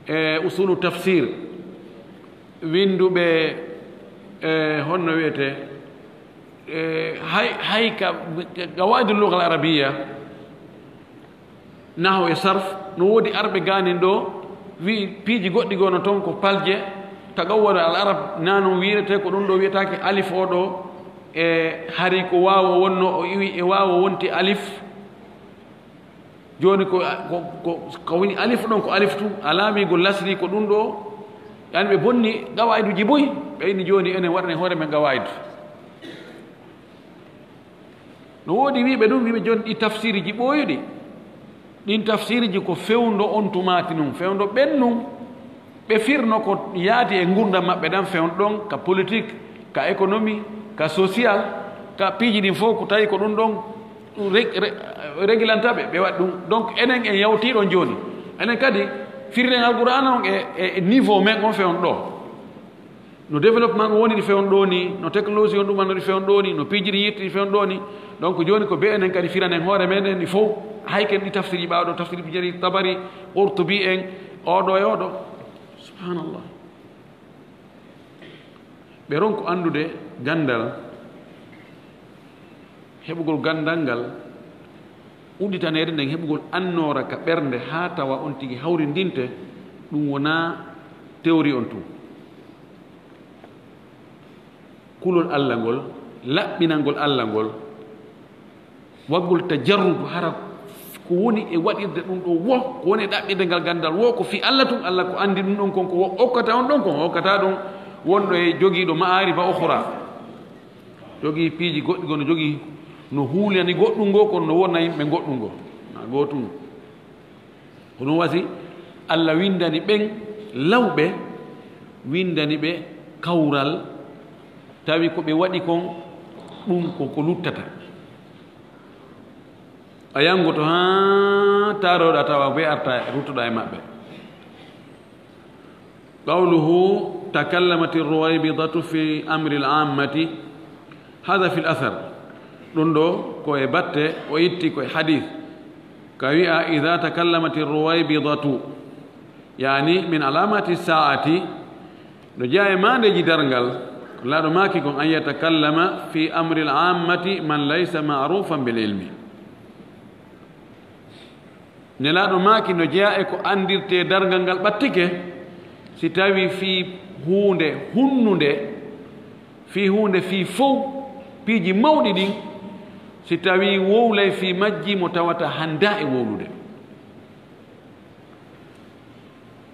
e usulu tafsir, winnduɓe, e honno wiyetee, e hay, hay ka, ka qawaidul lugha al arabiyya, Naho e sarf, no woodi arɓe gaanin ɗo, wi piiji goɗɗi goo no toon ko palje, tagawwal al arab, na noon wiyetee, ko ɗum ɗo wiyetaake alif o ɗo, e hari ko waawo wonno, o iwi e waawo wonti alif. Jooni ko, ko, ko, ko woni alif ɗon ko alif tun, alaamigol lasri ko ɗum ɗo, yani ɓe bonni qawaiduji buy, ɓe inni jooni enen waɗanen hoore men qawaidu. No woodi wiiɓe ɗum, wiiɓe jooni ɗi tafsiriji ɓooyuɗi. Ɗin tafsiriji ko fewndo on tumaati nun, fewndo ɓen nun, ɓe firno ko yaati e ngurndan maɓɓe ɗan, fewndo ɗon ka politique, ka économie, ka social, ka piiji ɗin fof ko tawi ko ɗum ɗon reg-, re-, régulanta ɓe, ɓe waɗi ɗum. Donc, enen en yawtii ɗon jooni. Enen kadi, firren Alqur'aana on e, e, e niveau men on fewndo ɗo. No développement on woniri fewndo ɗo ni, no technologie on ɗum annori fewndo ɗo ni, no piiji ɗin yittiri fewndo ɗo ni. Donc, jooni ko be enen kadi firanen hoore meɗen ni fof, hay ken ɗi tafsiri ɓaaɗo, tafsiri Ibn Jarir Tabari, Qurtubi en, oɗo e oɗo. Subhanallah. Ɓe ronku anndude ganndal, heɓugol ganndal ngal, udditaneede nden heɓugol annoora ka ɓernde haa tawa on tigi hawrindinte, ɗum wonaa théorie on tun. Kulol Alla ngol, laɓɓinangol Alla ngol, waggol tajarrud, hara ko woni e waɗirde ɗum ɗo wo, ko woni e ɗaɓɓirde ngal ganndal wo, ko fii Alla tun, Alla ko anndi ɗum ɗon kon, ko wo okkata on ɗon kon, okkata ɗum wonɗo e jogiiɗo ma'arifa ukhra, jogii piiji goɗɗi goo, no jogii no huulani goɗɗum ngoo, kono no wona yimɓe goɗɗum ngoo, na gootum. Ko ɗum wasi Alla winndani ɓen lawɓe, winndani ɓe kawral, tawi ko ɓe waɗi kon, ɗum ko ko luttata. A yanngoto haa taarooɗa tawa ɓe arta ruttuɗa e maɓɓe. قوله: تكلمت الرويبضة في أمر العامة. هذا في الأثر. Ɗum ɗo ko e batte, o itti ko e hadith. Ka wi'a: إذا تكلمت الرويبضة، يعني من علامات الساعة. No jeyaa e maandeeji darngal, Nelaaɗo maaki kon: أن يتكلم في أمر العامة من ليس معروفا بالعلم. Nelaaɗo maaki no jeyaa e ko anndirtee darngal ngal ɓattike, si tawii fii huunde hunnunde, fii huunde fii fow, piiji mawɗi ɗin, si tawii wowlay fii majji mo tawata hanndaa e wowlude.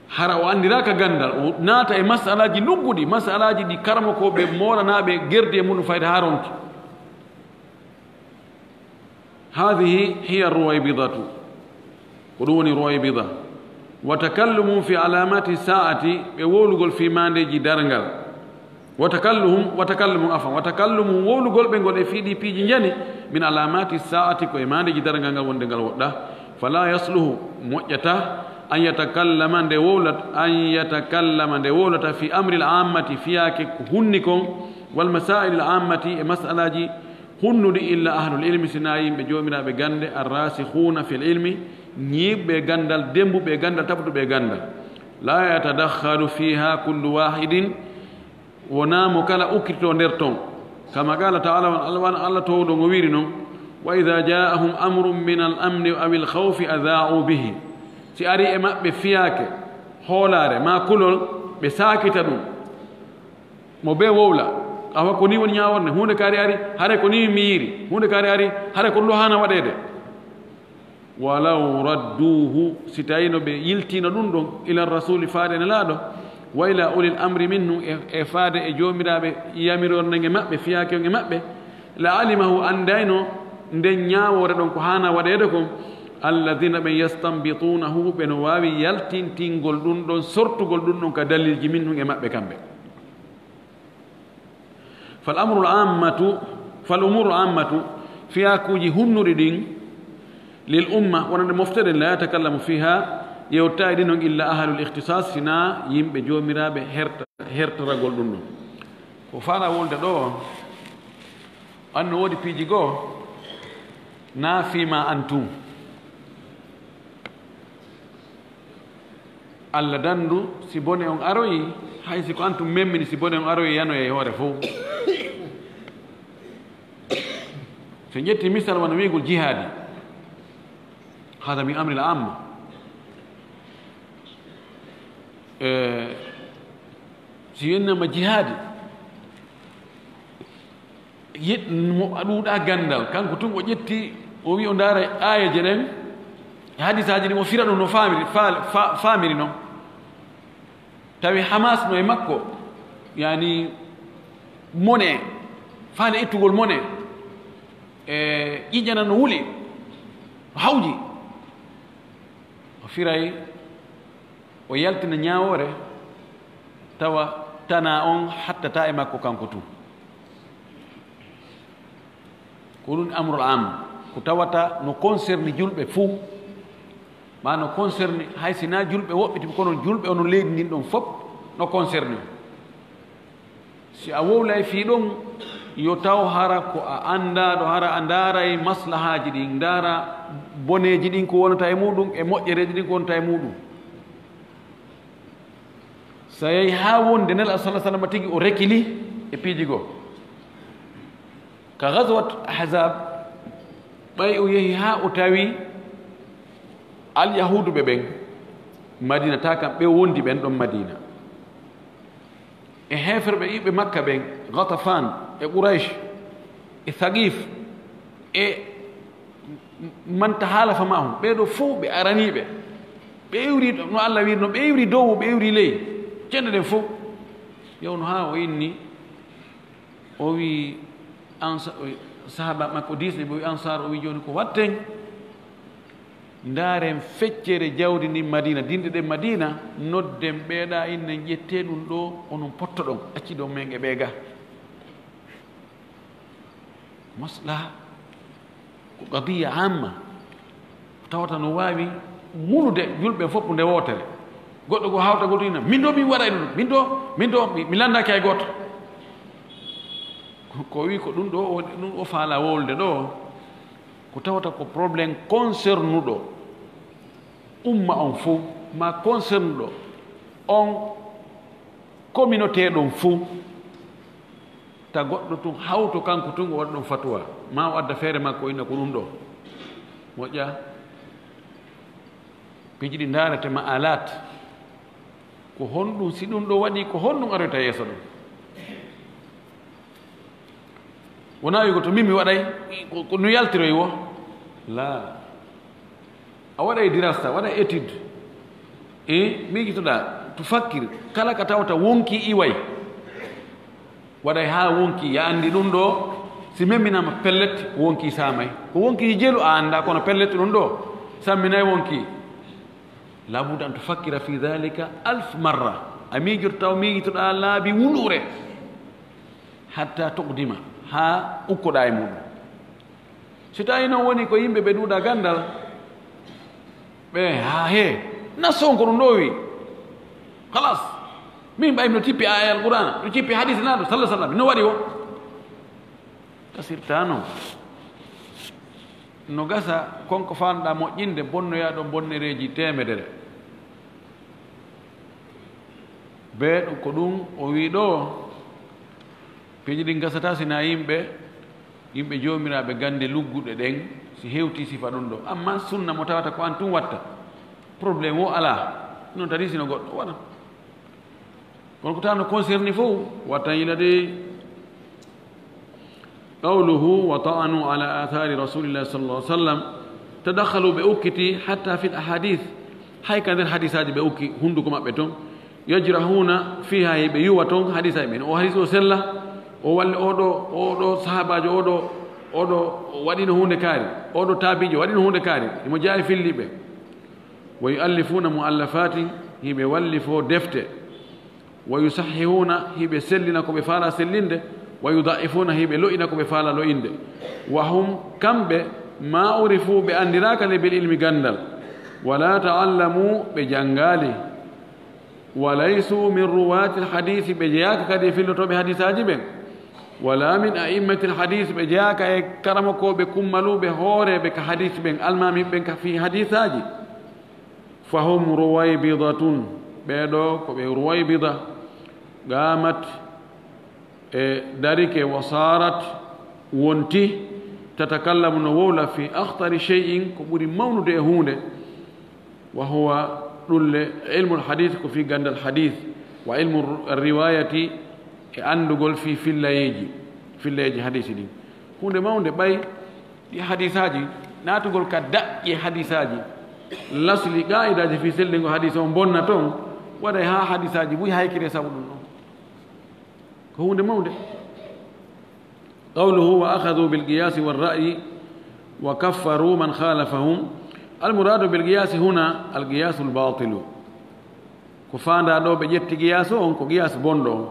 Hara o anndiraaka ganndal, o naata e masalaaji lugguɗi, masalaaji ɗi karamokooɓe moolanaaɓe gerdi e muɗum fayda haa ronki. هذه هي الرويبضة. Ko ɗum woni Ruwaybida. وتكلمهم في علامات الساعة, ɓe wowlugol fii maandeeji darngal. وتكلمهم، وتكلمهم، عفوا، وتكلمهم, wowlugol ɓe ngol e fii ɗii piiji njani, من علامات الساعة, ko e maandeeji darngal ngal wonde ngal woɗɗaa. فلا يصلح, moƴƴataa, أن يتكلم, nde wowlat-, أن يتكلم, nde wowlata, في أمر العامة, fiyaake ko hunni kon, والمسائل العامة, e masalaaji hunnuɗi, إلا أهل العلم, sinaa yimɓe joomiraaɓe gannde, الراسخون في العلم, ñiiɓɓe ganndal, demmbuɓe ganndal, taɓtuɓe ganndal. لا يتدخل فيها كل واحد, wonaa mo kala ukkitoo nder ton. كما قال تعالى, wano Alla, wano Alla toowɗo on o wiiri non: وإذا جاءهم أمر من الأمن أو الخوف أذاعوا به. Si arii e maɓɓe fiyaake, hoolaare, maa kulol, ɓe saakita ɗum. Mo bee wowla, awa ko nii woni ñaaworne, huunde kaari ari, haray ko nii mi yiiri, huunde kaari ari, haray ko ɗum ɗo haana waɗeede. ولو ردوه, si tawii no ɓe yiltiino ɗum ɗon, إلى الرسول, faade Nelaaɗo, وإلى أولي الأمر منهم, e, e faade e joomiraaɓe yamirorde ngen e maɓɓe, fiyaake on e maɓɓe, لعلمه, anndayno nden ñaawoore ɗon ko haana waɗeede kon, الذين, ɓen, يستنبطونه, ɓe no waawi yaltintingol ɗum ɗon, sortugol ɗum ɗon ka dalilji, منهم, e maɓɓe kamɓe. فالأمر العامة، فالأمور العامة, fiyaakuuji hunnuɗi ɗin, للأمة, wonande mofte ɗen, لا يتكلم فيها, yewtataa e ɗin ɗon, إلا أهل الاختصاص, sinaa yimɓe joomiraaɓe herta-, hertoragol ɗum ɗon. Ko faala wonde ɗo, anno woodi piiji goo, na fii ma an tun. Alla dandu, si bone on aroyi, hay si ko an tun memmini, si bone on aroyi, yanoyay hoore fow. So ƴetti misal wano wi'ugol jihaadi. Hada min amri l amma. E, si wennama jihaadi, yet mo ɗuuɗa ganndal, kanko tun o ƴetti, o wi o ndaara aayeeje ɗen, e hadisaaji ɗin, o fira ɗum no faamiri, fa-, fa-, faamiri non. Tawi Hamas no e makko, yani, mone, faale ittugol mone, e ƴiƴana no wuli, no hawji. O firay, o yaltina ñaawoore, tawa tana on hattata e makko kanko tun. Ko ɗum amrul am, ko tawata no concerni julɓe fuu, ma no concerni hay si na julɓe woɓɓe tigi, kono julɓe onon leydi ndin ɗon fof no concerni. Si a wowlay fii ɗon, yo taw hara ko a anndaaɗo, hara a ndaaray maslahaaji ɗin, ndaara boneeji ɗin ko wonata e muɗum, e moƴƴereeji ɗin ko wonata e muɗum. So a yehi haa wonde Nela sallallahu alaihi wasallam tigi o rekili e piiji goo. Ka Ghazwat Ahzab, ɓay o yehi haa o tawi Alyahuuduɓe ɓen Madina, ta kam ɓe wondi ɓen ɗon Madina. E heeferɓe iɓe Makka ɓen, Ghatafan, e Quraysh, e Thaqif, e man tahalafa ma'ahum, ɓee ɗoo fow ɓe araniiɓe, ɓe iwri no Allah wiiri non, ɓe iwri dow, ɓe iwri ley, cenɗe ɗen fow. Yawno haa o inni, o wi Ansa-, o wi sahaaba makko diisɓe, o wi Ansaar, o wi, "Jooni ko watten? Ndaaren feccere jawdi ndin Madina, dinɗe ɗen Madina, nodden ɓeeɗa innen, ƴettee ɗum ɗoo, onon pottoɗon, acci ɗon men e ɓee ga." Maslaha ko qadiya amma, tawata no waawi wulude julɓe fof nde wootere. Goɗɗo goo hawta goto ina, "Min ɗoo mi waɗay ɗum, min ɗoo, min ɗoo mi, mi lanndaaki hay gooto." Ko, ko wi ko ɗum ɗoo, o, ɗum o faala wowlude ɗoo, ko tawata ko problème concernuɗo umma on fof, ma concernuɗo on communauté ɗon fof. Ta goɗɗo tun hawto kanko tun o waɗa ɗon fatuwa, ma o adda feere makko, inna ko ɗum ɗoo moƴƴa. Piiji ɗi ndaarete ma alaat. Ko honɗum, si ɗum ɗoo waɗi, ko honɗum aroyta yeeso ɗum? Wonaa wi'ugo to min mi waɗay, ko, ko no yaltiroy wo? Laa. A waɗay dirasta, waɗay étude. E miijitoɗaa, to fakkir, kala ka tawata wonki iway. Waɗay haa wonki, ya anndi ɗum ɗoo, si memminama pellet, wonki saamay. Ko wonki jelu a annda, kono pellet ɗum ɗoo, samminay wonki. Laabudda an tufakkira fi dhalika alf marra. A miijoto taw miijitoɗaa laabi wuluure. Hatta tuqdima, haa ukkoɗaa e muɗum. Si tawi noon woni ko yimɓe ɓe ɗuuɗa ganndal, ɓe, haa hee, nasson ko ɗum ɗoo wi. Halas. Min ɓay no tippi aaya Alqur'aana, no tippi hadiis Nelaaɗo, sallallahu alaihi wasallam, no waɗi o? Kasirtaa noon. No gasa kon ko faanɗaa moƴƴinde, bonnoyaa ɗo bonnereeji teemedere. Bee ɗum, ko ɗum o wi ɗoo, piiji ɗin gasataa si na yimɓe, yimɓe joomiraaɓe gannde lugguɗe ɗen, si hewtii sifa ɗum ɗoo. Amma sunna mo tawata ko an tun watta, problème o alaa. Noon tadi si no goɗɗo waɗa. Kono ko tawno concerné fof, watta yila de. Qawluhu wa ta'anu ala athari rasulillahi sallallahu alaihi wasallam. Tadakhalu, ɓe ukkiti, hatta fil ahadith, hay ka nder hadisaaji ɓe ukki hunduko maɓɓe ton. Yajrahuna fiha, ɓe yuwa ton hadisaaji ɓen. O hadis o sella, o walli oɗo, oɗo sahaabaajo, oɗo, oɗo waɗino huunde kaari, oɗo taabiijo waɗino huunde kaari, himo jaayi filli ɓe. Wa yu'allifuna mu'allafatin, hiɓe wallifo defte. Wa yusahhihuna, hiɓe sellina ko ɓe faala sellinde. Wa yuda'ifuna, hiɓe lo'ina ko ɓe faala lo'inde. Wa hum, kamɓe, ma urifu, ɓe anndiraaka le bil ilmi, ganndal. Wala ta'allamu, ɓe janngaali. Wa laysu min ruwati lhadisi, ɓe jeyaaka kadi e fillotooɓe hadisaaji ɓen. Wala min a'immati lhadisi, ɓe jeyaaka e karamokooɓe kummaluuɓe hooreeɓe ka hadis ɓen, almaami ɓen ka fii hadisaaji. Fahum ruwaybidatun, ɓee ɗoo ko ɓe ruwaybida, qamat, e darike, wa sarat, wonti, tatakallamu, no wowla, fi akhtari shay'in, ko ɓuri mawnude e huunde, wa huwa, ɗulle, ilmul hadith, ko fii ganndal hadith, wa ilmu riwayati, e anndugol fii fillayeeji, fillayeeji hadisi ɗin. Huunde mawnde, ɓay ɗi hadisaaji, naatugol ka daƴƴe hadisaaji, lasli qaa'idaaji fii sellingo hadis on bonna ton, waɗay haa hadisaaji buy haykire sabu ɗum ɗon. Ko huunde mawnde. Qawluhu, "Wa akhadhu bil qiyasi war ra'yi wa kaffaru man khalafahum." Al muradu bil qiyasi huna al qiyasul batilu. Ko faandaa ɗoo, ɓe ƴetti qiyaasu on, ko qiyaas bonɗo on.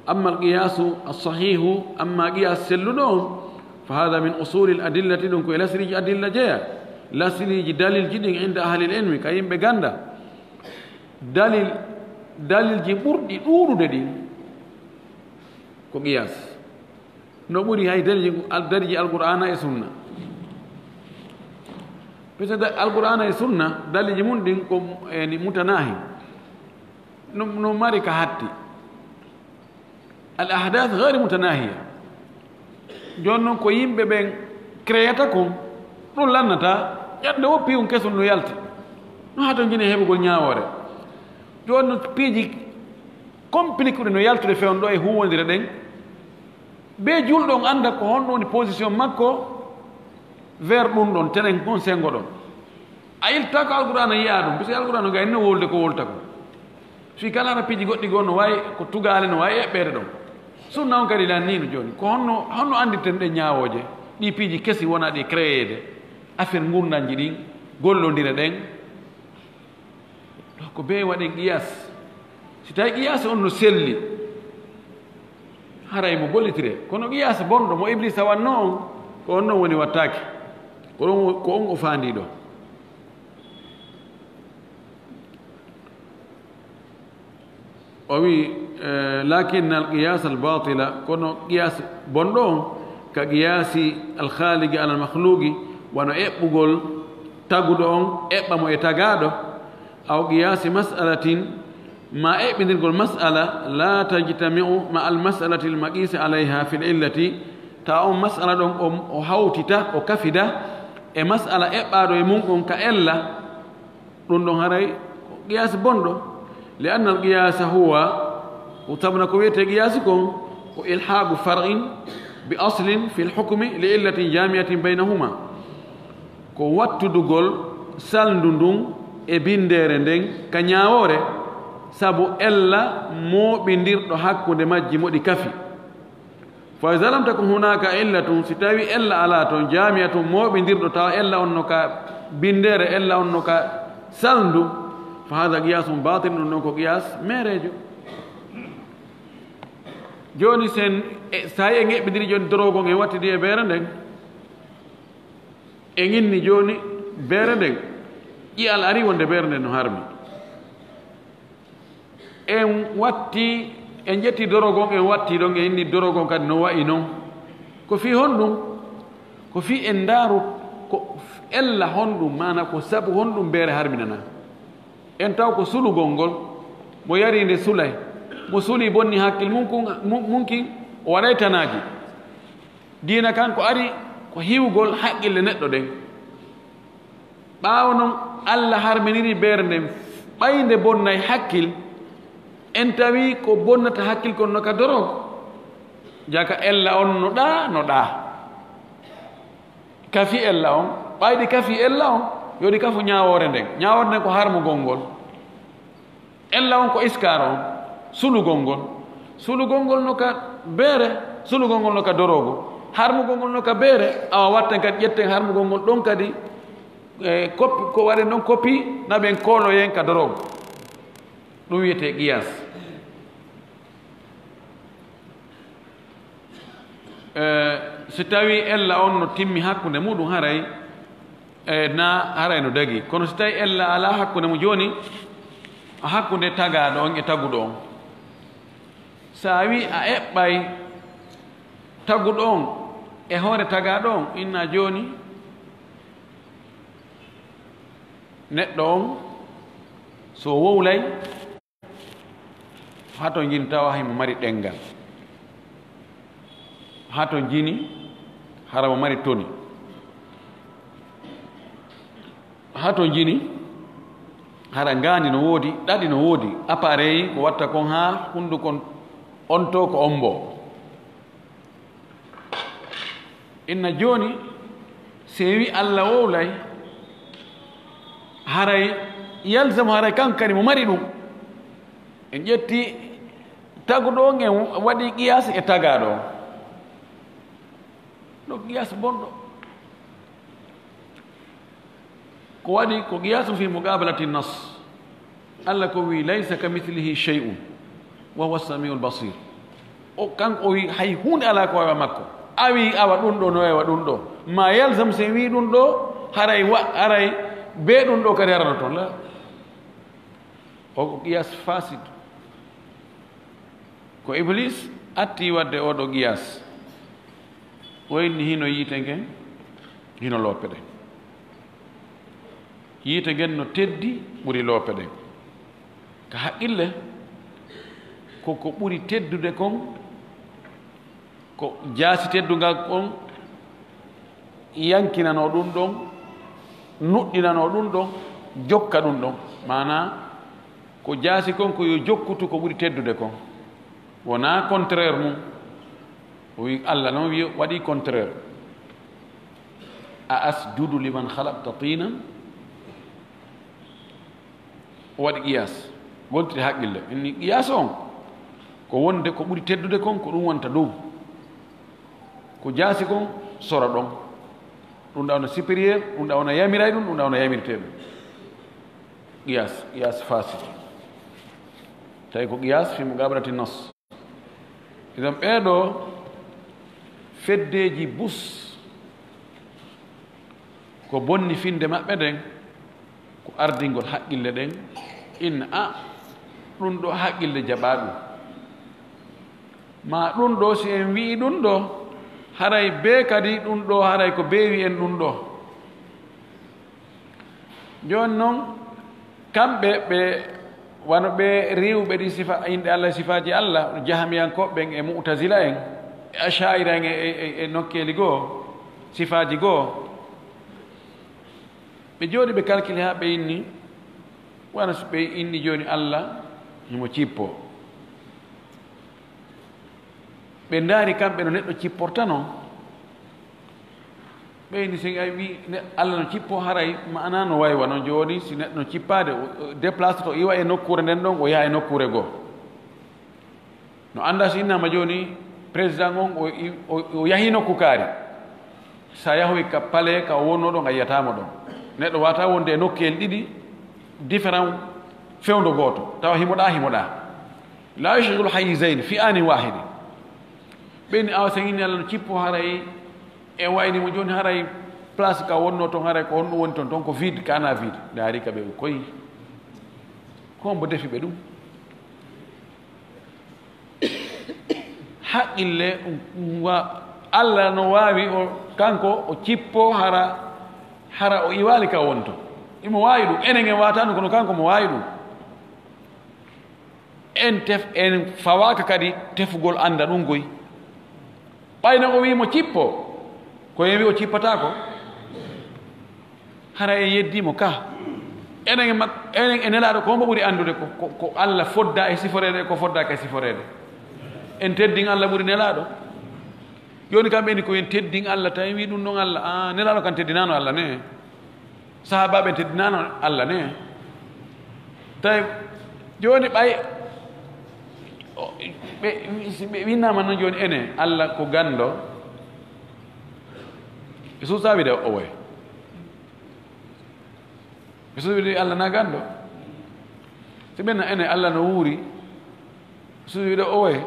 Amma al qiyasu as sahihu, amma qiyaas selluɗo on, fa hadha min usulil adillati, ɗum ko e lasliiji adilla jeya. Lasliiji dalilji ɗin inda ahlil ilmi, ka yimɓe gannda. Dalil, dalilji ɓurɗi ɗuuɗude ɗin ko qiyaas. No ɓuri hay dalilji, al-, dalilji Alqur'aana e Sunna. Parce que da-, Alqur'aana e Sunna, dalilji mun ɗin ko, yani, mutanahi. No, no mari ka hatti. Al ahdath ghayr mutanahiya. Jooni non ko yimɓe ɓen créata kon, ɗum lannata, ƴande woppi on kesun no yalti. No hatonjini heɓugol ñaawoore. Jooni non piiji compliqué ɗi no yaltude fewndo e huuwondire ɗen. Bee julɗo on annda ko honno woni position makko vers ɗum ɗon, tenen kon sengo ɗon. A ilta ko Alqur'aana yi'a ɗum, parce que Alqur'aana ga inno wolde ko wolta ko. Fii kala hara piiji goɗɗi goo no wayi ko tugaale, no wayi eɓɓeede ɗon. Sunna on kadi lan nii no jooni. Ko honno, honno anndirten ɗe ñaawooje? Ɗi piiji kesi wona ɗi créeede. Affaire ngurndanji ɗin, gollondire ɗen. Ɗo ko bee waɗen qiyaas. Si tawi qiyaas on no selli, haray mo gollitire. Kono qiyaas bonɗo mo Ibliisa wanno on, ko on non woni wattaake. Ko on, ko on o faandii ɗo. O wi, eh, "Lakin al qiyas al batila", kono qiyas bonɗo on, ka qiyasi al khaliqi ala al makhluqi, wano eɓɓugol taguɗo on, eɓɓa mo e tagaaɗo, aw qiyasi mas'alatin, ma eɓɓindirgol mas'ala, la tajtami'u ma al mas'alati al maqisi alayha fil illati, ta on mas'ala ɗon o, o hawtita, o kafida e mas'ala eɓɓaaɗo e mun on ka ella, ɗum ɗon haray ko qiyaas bonɗo. Li anna al qiyaasa huwa, ko sabuna ko wiyetee qiyaasi kon, ko ilhaaqu far'in bi aslin fil hukmi li illatin jaami'atin baynahuma. Ko wattudugol salndu ndun e binndeere nden ka ñaawoore, sabu ella mooɓindirɗo hakkunde majji mo ɗi kafi. Fa iza lam takun hunaka illatun, si tawi ella alaa ton, jaami'atun, mooɓindirɗo, tawa ella on no ka binndeere, ella on no ka salndu, fa hadha qiyasun batil, ɗum ɗon ko qiyas meereejo. Jooni sen, e, si tawi en eɓɓindiri jooni dorogon, en wattidi e beere nden, en inni jooni beere nden, ƴi'al ari wonde beere nden no harmi. En watti, en ƴetti dorogon, en watti ɗon, en inni dorogon kadi no wa'i non. Ko fii honɗum? Ko fii en ndaaru ko ella honɗum, maana ko sabu honɗum beere harminana. En taw ko sulugol ngol, mo yari nde sulay, mo suli bonni hakkil mun kun, mun, mun kin, o waɗay tanaaji. Diina kan ko ari ko hiwgol haqqille neɗɗo ɗen. Ɓaawo non, Alla harminiri beere nden, ɓay nde bonnay hakkil, en tawi ko bonnata hakkil kon no ka dorog. Jaka ella on no ɗaa, no ɗaa. Kafi ella on, ɓay ɗi kafi ella on, yo ɗi kafu ñaawoore nden. Ñaawoore nden ko harmugol ngol. Ella on ko iskaar on, sulugol ngol. Sulugol ngol no ka beere, sulugol ngol no ka doroogo. Harmugol ngol no ka beere, awa watten kadi ƴetten harmugol ngol ɗon kadi, e, koppi, ko waɗen ɗon koppi, na ɓen kooloyen ka doroogo. Ɗum wiyetee qiyaas. E, si tawi ella on no timmi hakkunde muɗum, haray, e, na haray no dagi. Kono si tawi ella alaa hakkunde mum, jooni hakkunde tagaaɗo on e taguɗo on. Sa wi a eɓɓay taguɗo on e hoore tagaaɗo on, inna jooni neɗɗo on so wowlay, hato jini tawa himo mari ɗenngal. Hato jini hara mo mari toni. Hato jini, hara ngaandi no woodi, ɗaɗi no woodi, appareil ko watta kon haa hunduko on to ko ombo. Inna jooni, si en wi Allah wowlay, haray yalzam, haray kanko kadi mo mari ɗum. En ƴetti taguɗo on, en waɗi qiyas e tagaɗo on. Ɗo qiyas bonɗo. Ko waɗi ko qiyasu fi muqabalati nas. Allah ko wi, "Laysa ka mithlihi shay'un wa huwa samiul basir." O kanko o wi, hay hunde ala ko wawa makko. A wi awa ɗum ɗo no wawa ɗum ɗo. Ma yalzam si wi ɗum ɗo, haray wa, haray be ɗum ɗo kadi harano toon. La. O ko qiyas fasid. Ko Iblis atti wadde oɗo qiyas. O inni hino yiite ngen, hino loope ɗen. Yiite ngen no teddi ɓuri loope ɗen. Ka haqqille, ko ko ɓuri teddude kon, ko jaasi teddungal on yankinano ɗum ɗon, nuɗɗinano ɗum ɗon, jokka ɗum ɗon. Maanaa, ko jaasi kon ko yo jokkutu ko ɓuri teddude kon. Wonaa contraire mum. O wi, Allah noon wi, waɗi contraire. "A asjudu liman khalaqta tinan?" O waɗi qiyas. Wontiri haqqille. Inni qiyas on ko wonde ko ɓuri teddude kon, ko ɗum wonta dow. Ko jaasi kon sora ɗon. Ɗum ɗa wona supérieur, ɗum ɗa wona yamiray ɗum, ɗum ɗa wona yamirte ɗum. Qiyas, qiyas fasid. Tawi ko qiyas fi muqabalati nas. Idan ɓeeɗo feddeeji bus, ko bonni finde maɓɓe ɗen, ko ardingol haqqille ɗen, inna, a, ɗum ɗo haqqille jaɓaa ɗum. Ma ɗum ɗo, si en wi'i ɗum ɗo, haray bee kadi ɗum ɗo, haray ko bee wi'en ɗum ɗo. Jooni noon, kamɓe ɓe, wano ɓe riiwɓe ɗi sifa, inɗe Allah, sifaaji Allah, Jahamiyankooɓe ɓen e Mu'tazila en, e Asha'ira en e, e, e, e nokkeeli goo, sifaaji goo, ɓe jooɗi ɓe calcule haa ɓe inni, wano so ɓe inni jooni Allah himo cippo. Ɓe ndaari kamɓe no neɗɗo cipporta non. Ɓe inni, si a wi ne-, Allah no cippo, haray maanaa no wayi wano jooni, si neɗɗo no cippaade, o, o déplace to iwa e nokkuure nden ɗon, o yaha e nokkuure goo. No anndaa si innaama jooni, président on, o, o, o yahi nokku kaari. Sa yahoyi ka palais ka o wonnoo ɗon, a yi'ataa mo ɗon. Neɗɗo waawataa wonde e nokkeeli ɗiɗi différent fewndo gooto, tawa himo ɗaa, himo ɗaa. La yushghilu hayyizayn fi anin wahidin. Ɓe inni, awa, sen inni Allah no cippo, haray e wayni mo jooni, haray place ka wonnoo ton, haray ko honɗum woni ton? Ton ko vide, kana vide. Ndaari ka ɓe koyi. Ko hombo defi ɓe ɗum? Haqqille, um, um, wa-, Allah no waawi o, kanko o cippo hara, hara o iwaali ka wonto. Imo waawi ɗum. Enen en waawata ɗum, kono kanko mo waawi ɗum. En tef-, en fawaaka kadi tefugol annda ɗum goy. Ɓay no o wii mo cippo, ko en wi o cippataako? Hara en yeddii mo ka. Enen e mak-, enen e Nelaaɗo, ko hombo ɓuri anndude ko, ko, ko Allah fodda e siforeede e ko foddaaka e siforeede? En teddin Allah ɓuri Nelaaɗo? Jooni kam ɓe ni ko en teddin Allah, tawi wi ɗum ɗon Allah. Ah, Nelaaɗo kan teddinaano Allah ne. Sahaabaaɓe teddinaano Allah ne. Tawi jooni ɓay, o, ɓe, si ɓe winnaama noon jooni ene, Allah ko ganndo. Ɓe suusaa wiide o woye. Ɓe suusaa wiide Allah na ganndo. Si ɓe na ene, Allah no wuuri. Ɓe suusaa wiide o woye.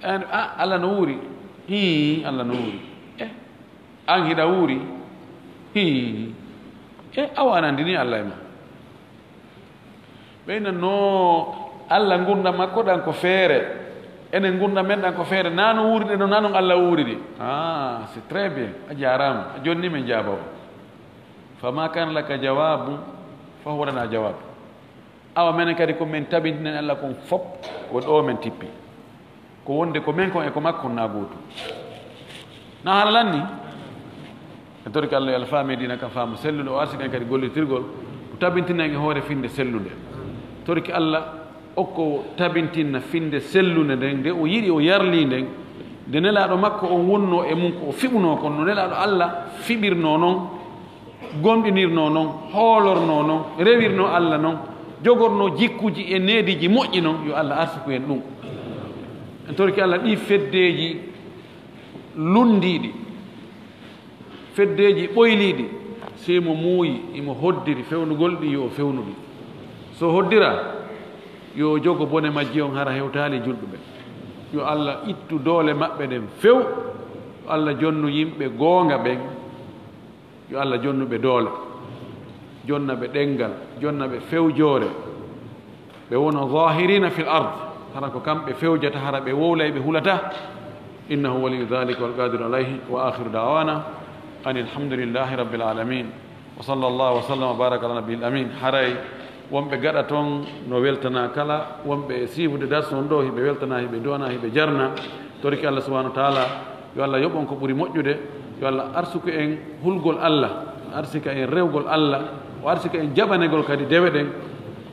En, a, Allah no wuuri. Hii, Allah no wuuri. Eh, an hiɗa wuuri. Hii. Eh, awa an anndini Allah e ma. Ɓeyna no Allah ngurndan makko ɗan ko feere. Enen ngurndan men ɗan ko feere. Na no wuuride no, na non Allah wuuridi. Ah, c'est très bien. A jaaraama. Jooni ni men jaaboo. Fama kana laka jawabu, fa huwa lana jawab. Awa menen kadi ko men tabintinen Allah kon fop, ko ɗo men tippi. Ko wonde ko men kon e ko makko na gootum. Na haala lanni? En torike Allah yo Allah faami diina kan faamu sellude, o arsika en kadi gollitirgol ko tabintina en e hoore finde sellunde. Torike Allah okko tabintinna finde sellunde nden, nde o yiɗi, o yarli nden, nde Nelaaɗo makko on wonnoo e mum, ko o fiɓunoo kon, no Nelaaɗo Allah fiɓirnoo non, gomɗinirnoo non, hoolornoo non, rewirnoo Allah non, jogornoo jikkuuji e neediiji moƴƴi non, yo Allah arsuku en ɗum. En torike Allah ɗii feddeeji lunndiiɗi, feddeeji ɓoyliiɗi, si mo muuyi, imo hoddiri fewnugol ɗi, yo o fewnu ɗi. So hoddira, yo o jogo bone majji on, hara hewtaali julɓe ɓen. Yo Allah ittu doole maɓɓe ɗen few. Yo Allah jonnu yimɓe goonga ɓen. Yo Allah jonnu ɓe doole, jonna ɓe ɗenngal, jonna ɓe fewjoore. Ɓe wona zahirina fil ard, hara ko kamɓe fewjata, hara ɓe wowlay, ɓe hulata. Innahu waliyu dhalika wal qadiru alayhi. Wa akhiru da'wana anil hamdulillahi rabbil alamin. Wa sallallahu wa sallam wa baraka ala nabiyil amin. Haray wonɓe gaɗa ton no weltana kala, wonɓe e siifude darsu on ɗo, hiɓe weltana, hiɓe duwana, hiɓe jarna. Toriki Allah subhanahu wa ta'ala, yo Allah yoɓ on ko ɓuri moƴƴude. Yo Allah arsuku en hulgol Allah, arsika en rewgol Allah, o arsika en jaɓanegol kadi dewe ɗen.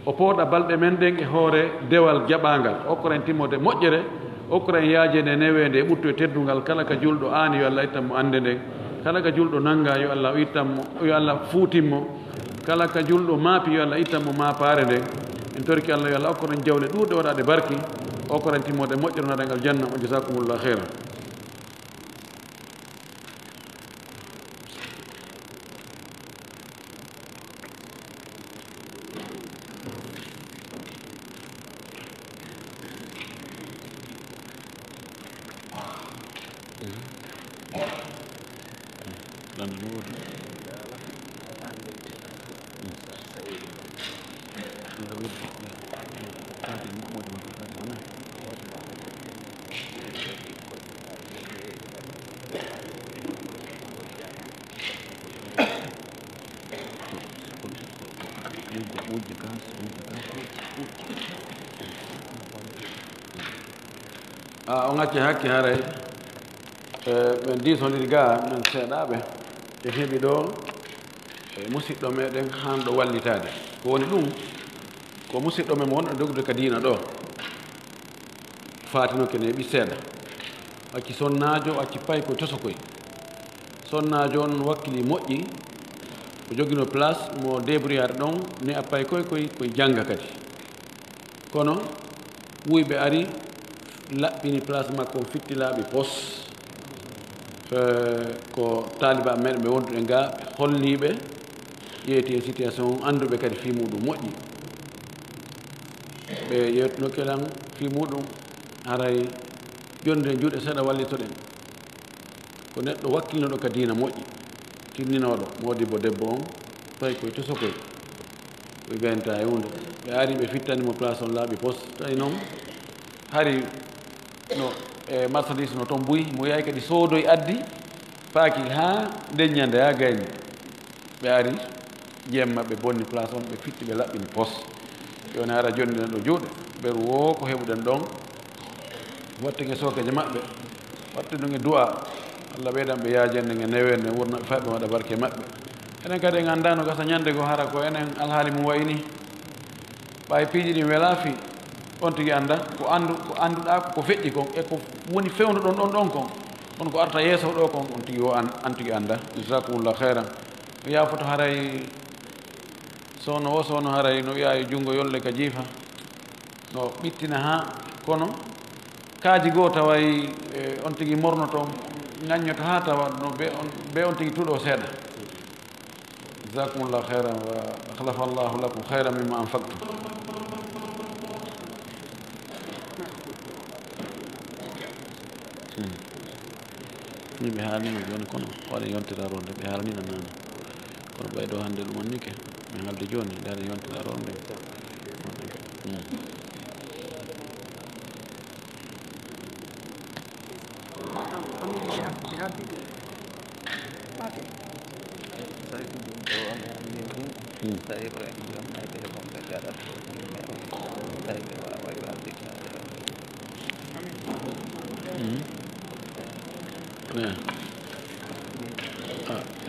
O pooɗa balɗe men ɗen e hoore dewal jaɓaangal. Okkora en timmode moƴƴere, okkora en yaajeende neweende e ɓuttu e teddungal. Kala ka julɗo aani, yo Allah ittan mo annde nden. Kala ka julɗo nannga, yo Allah ittan mo, yo Allah fuutin mo. Kala ka julɗo maapi, yo Allah ittan mo maapaare nden. En toriki Allah, yo Allah okkora en jawle ɗuuɗɗe, waɗaɗe barki. Okkora en timmode moƴƴere, naɗa ngal janna. O jazakumullah khairan. A on acci hakke haray. E, ɓen diisondiri ga men seeɗaaɓe e heɓi ɗo e musiɗɗo meɗen hanɗo wallitaade. Ko woni ɗum, ko musiɗɗo men mo wonɗo dogde ka diina ɗo, faatinoke neeɓi seeɗa. Acci sonnaajo, acci paykoy tosokoy. Sonnaajo on wakkili moƴƴi, o jogino place mo débrouillard ɗon, ne a paykoy koy, koy jannga kadi. Kono wuyɓe ari, laɓɓini place makko on, fitti laaɓi pos. Eh, ko taaliba meɗen ɓe wonduɓe ga, ɓe holliɓe, ƴeeti e situation on, annduɓe kadi fii muɗum moƴƴi. Ɓe yewtinoke lan fii muɗum, haray jonde juuɗe seeɗa wallitoɗen. Ko neɗɗo wakkilnoɗo ka diina moƴƴi, tinninooɗo, moodibbo debbo on, tawi koye tosokoy, koye benta e hunde. Ɓe ari, ɓe fittani mo place on laaɓi pos, tawi noon hari no e marchandise no toon buy, mo yahi kadi soodoy addi, faaki haa ndeññande, haa gayni. Ɓe ari, jemma ɓe bonni place on, ɓe fitti, ɓe laɓɓini pos. Ɓe woni hara jonni ɗen ɗo juuɗe, ɓe woo ko heɓuɗen ɗon. Wattege sookeje maɓɓe, watte ɗum e du'a. Allah ɓeydan ɓe yaajande nge, newende, wurna ɓe fayɓe, waɗa barke maɓɓe. Enen kadi en anndaa no gasa ñande goo hara ko enen alhaali mum wayi ni. Ɓay piiji ɗin welaa fii, on tigi annda ko anndu, ko annduɗaa ko, ko feƴƴi kon, e ko woni fewndo ɗon, ɗon, ɗon kon. Kono ko arta yeeso ɗo kon, on tigi wo an, an tigi annda. Jazakumullahu khairan. Mi yaafoto haray soono o, soono haray no wi'a e junngo yolle ka jiifa. No ɓittina haa, kono kaaji goo taway, e, on tigi mornoto, ŋaññoto haa tawa no be on, be on tigi tuɗo seeɗa. Jazakumullahu khairan wa akhlafa Allahu lakum khairan mimma anfaqtum. Hmm. Min ɓe haalnino jooni, kono waɗi yontere aronde, ɓe haalnino naane. Kono ɓay ɗo hannde ɗum annike, min haalde jooni, ndaari yontere aronde. Hmm.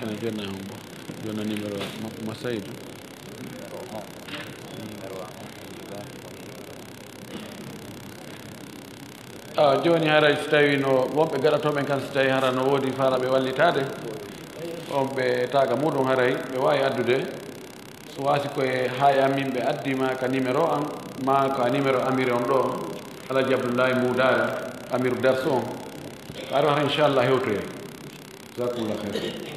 Ene jonna on bo. Jonna numéro ma, ma Saydou. Ah, jooni haray so tawi no wonɓe gaɗotooɓe kan, so tawi hara no woodi faalaɓe wallitaade, on ɓe taaga muɗum haray ɓe waawi addude. So waasi koye haaya min ɓe addi ma ka numéro am, ma ka numéro Amir on ɗo, Alhaji Abdullahi Mudara, Amiru Darso on. Ko ari hara inchallah hewtoye. Jazakumullah khair.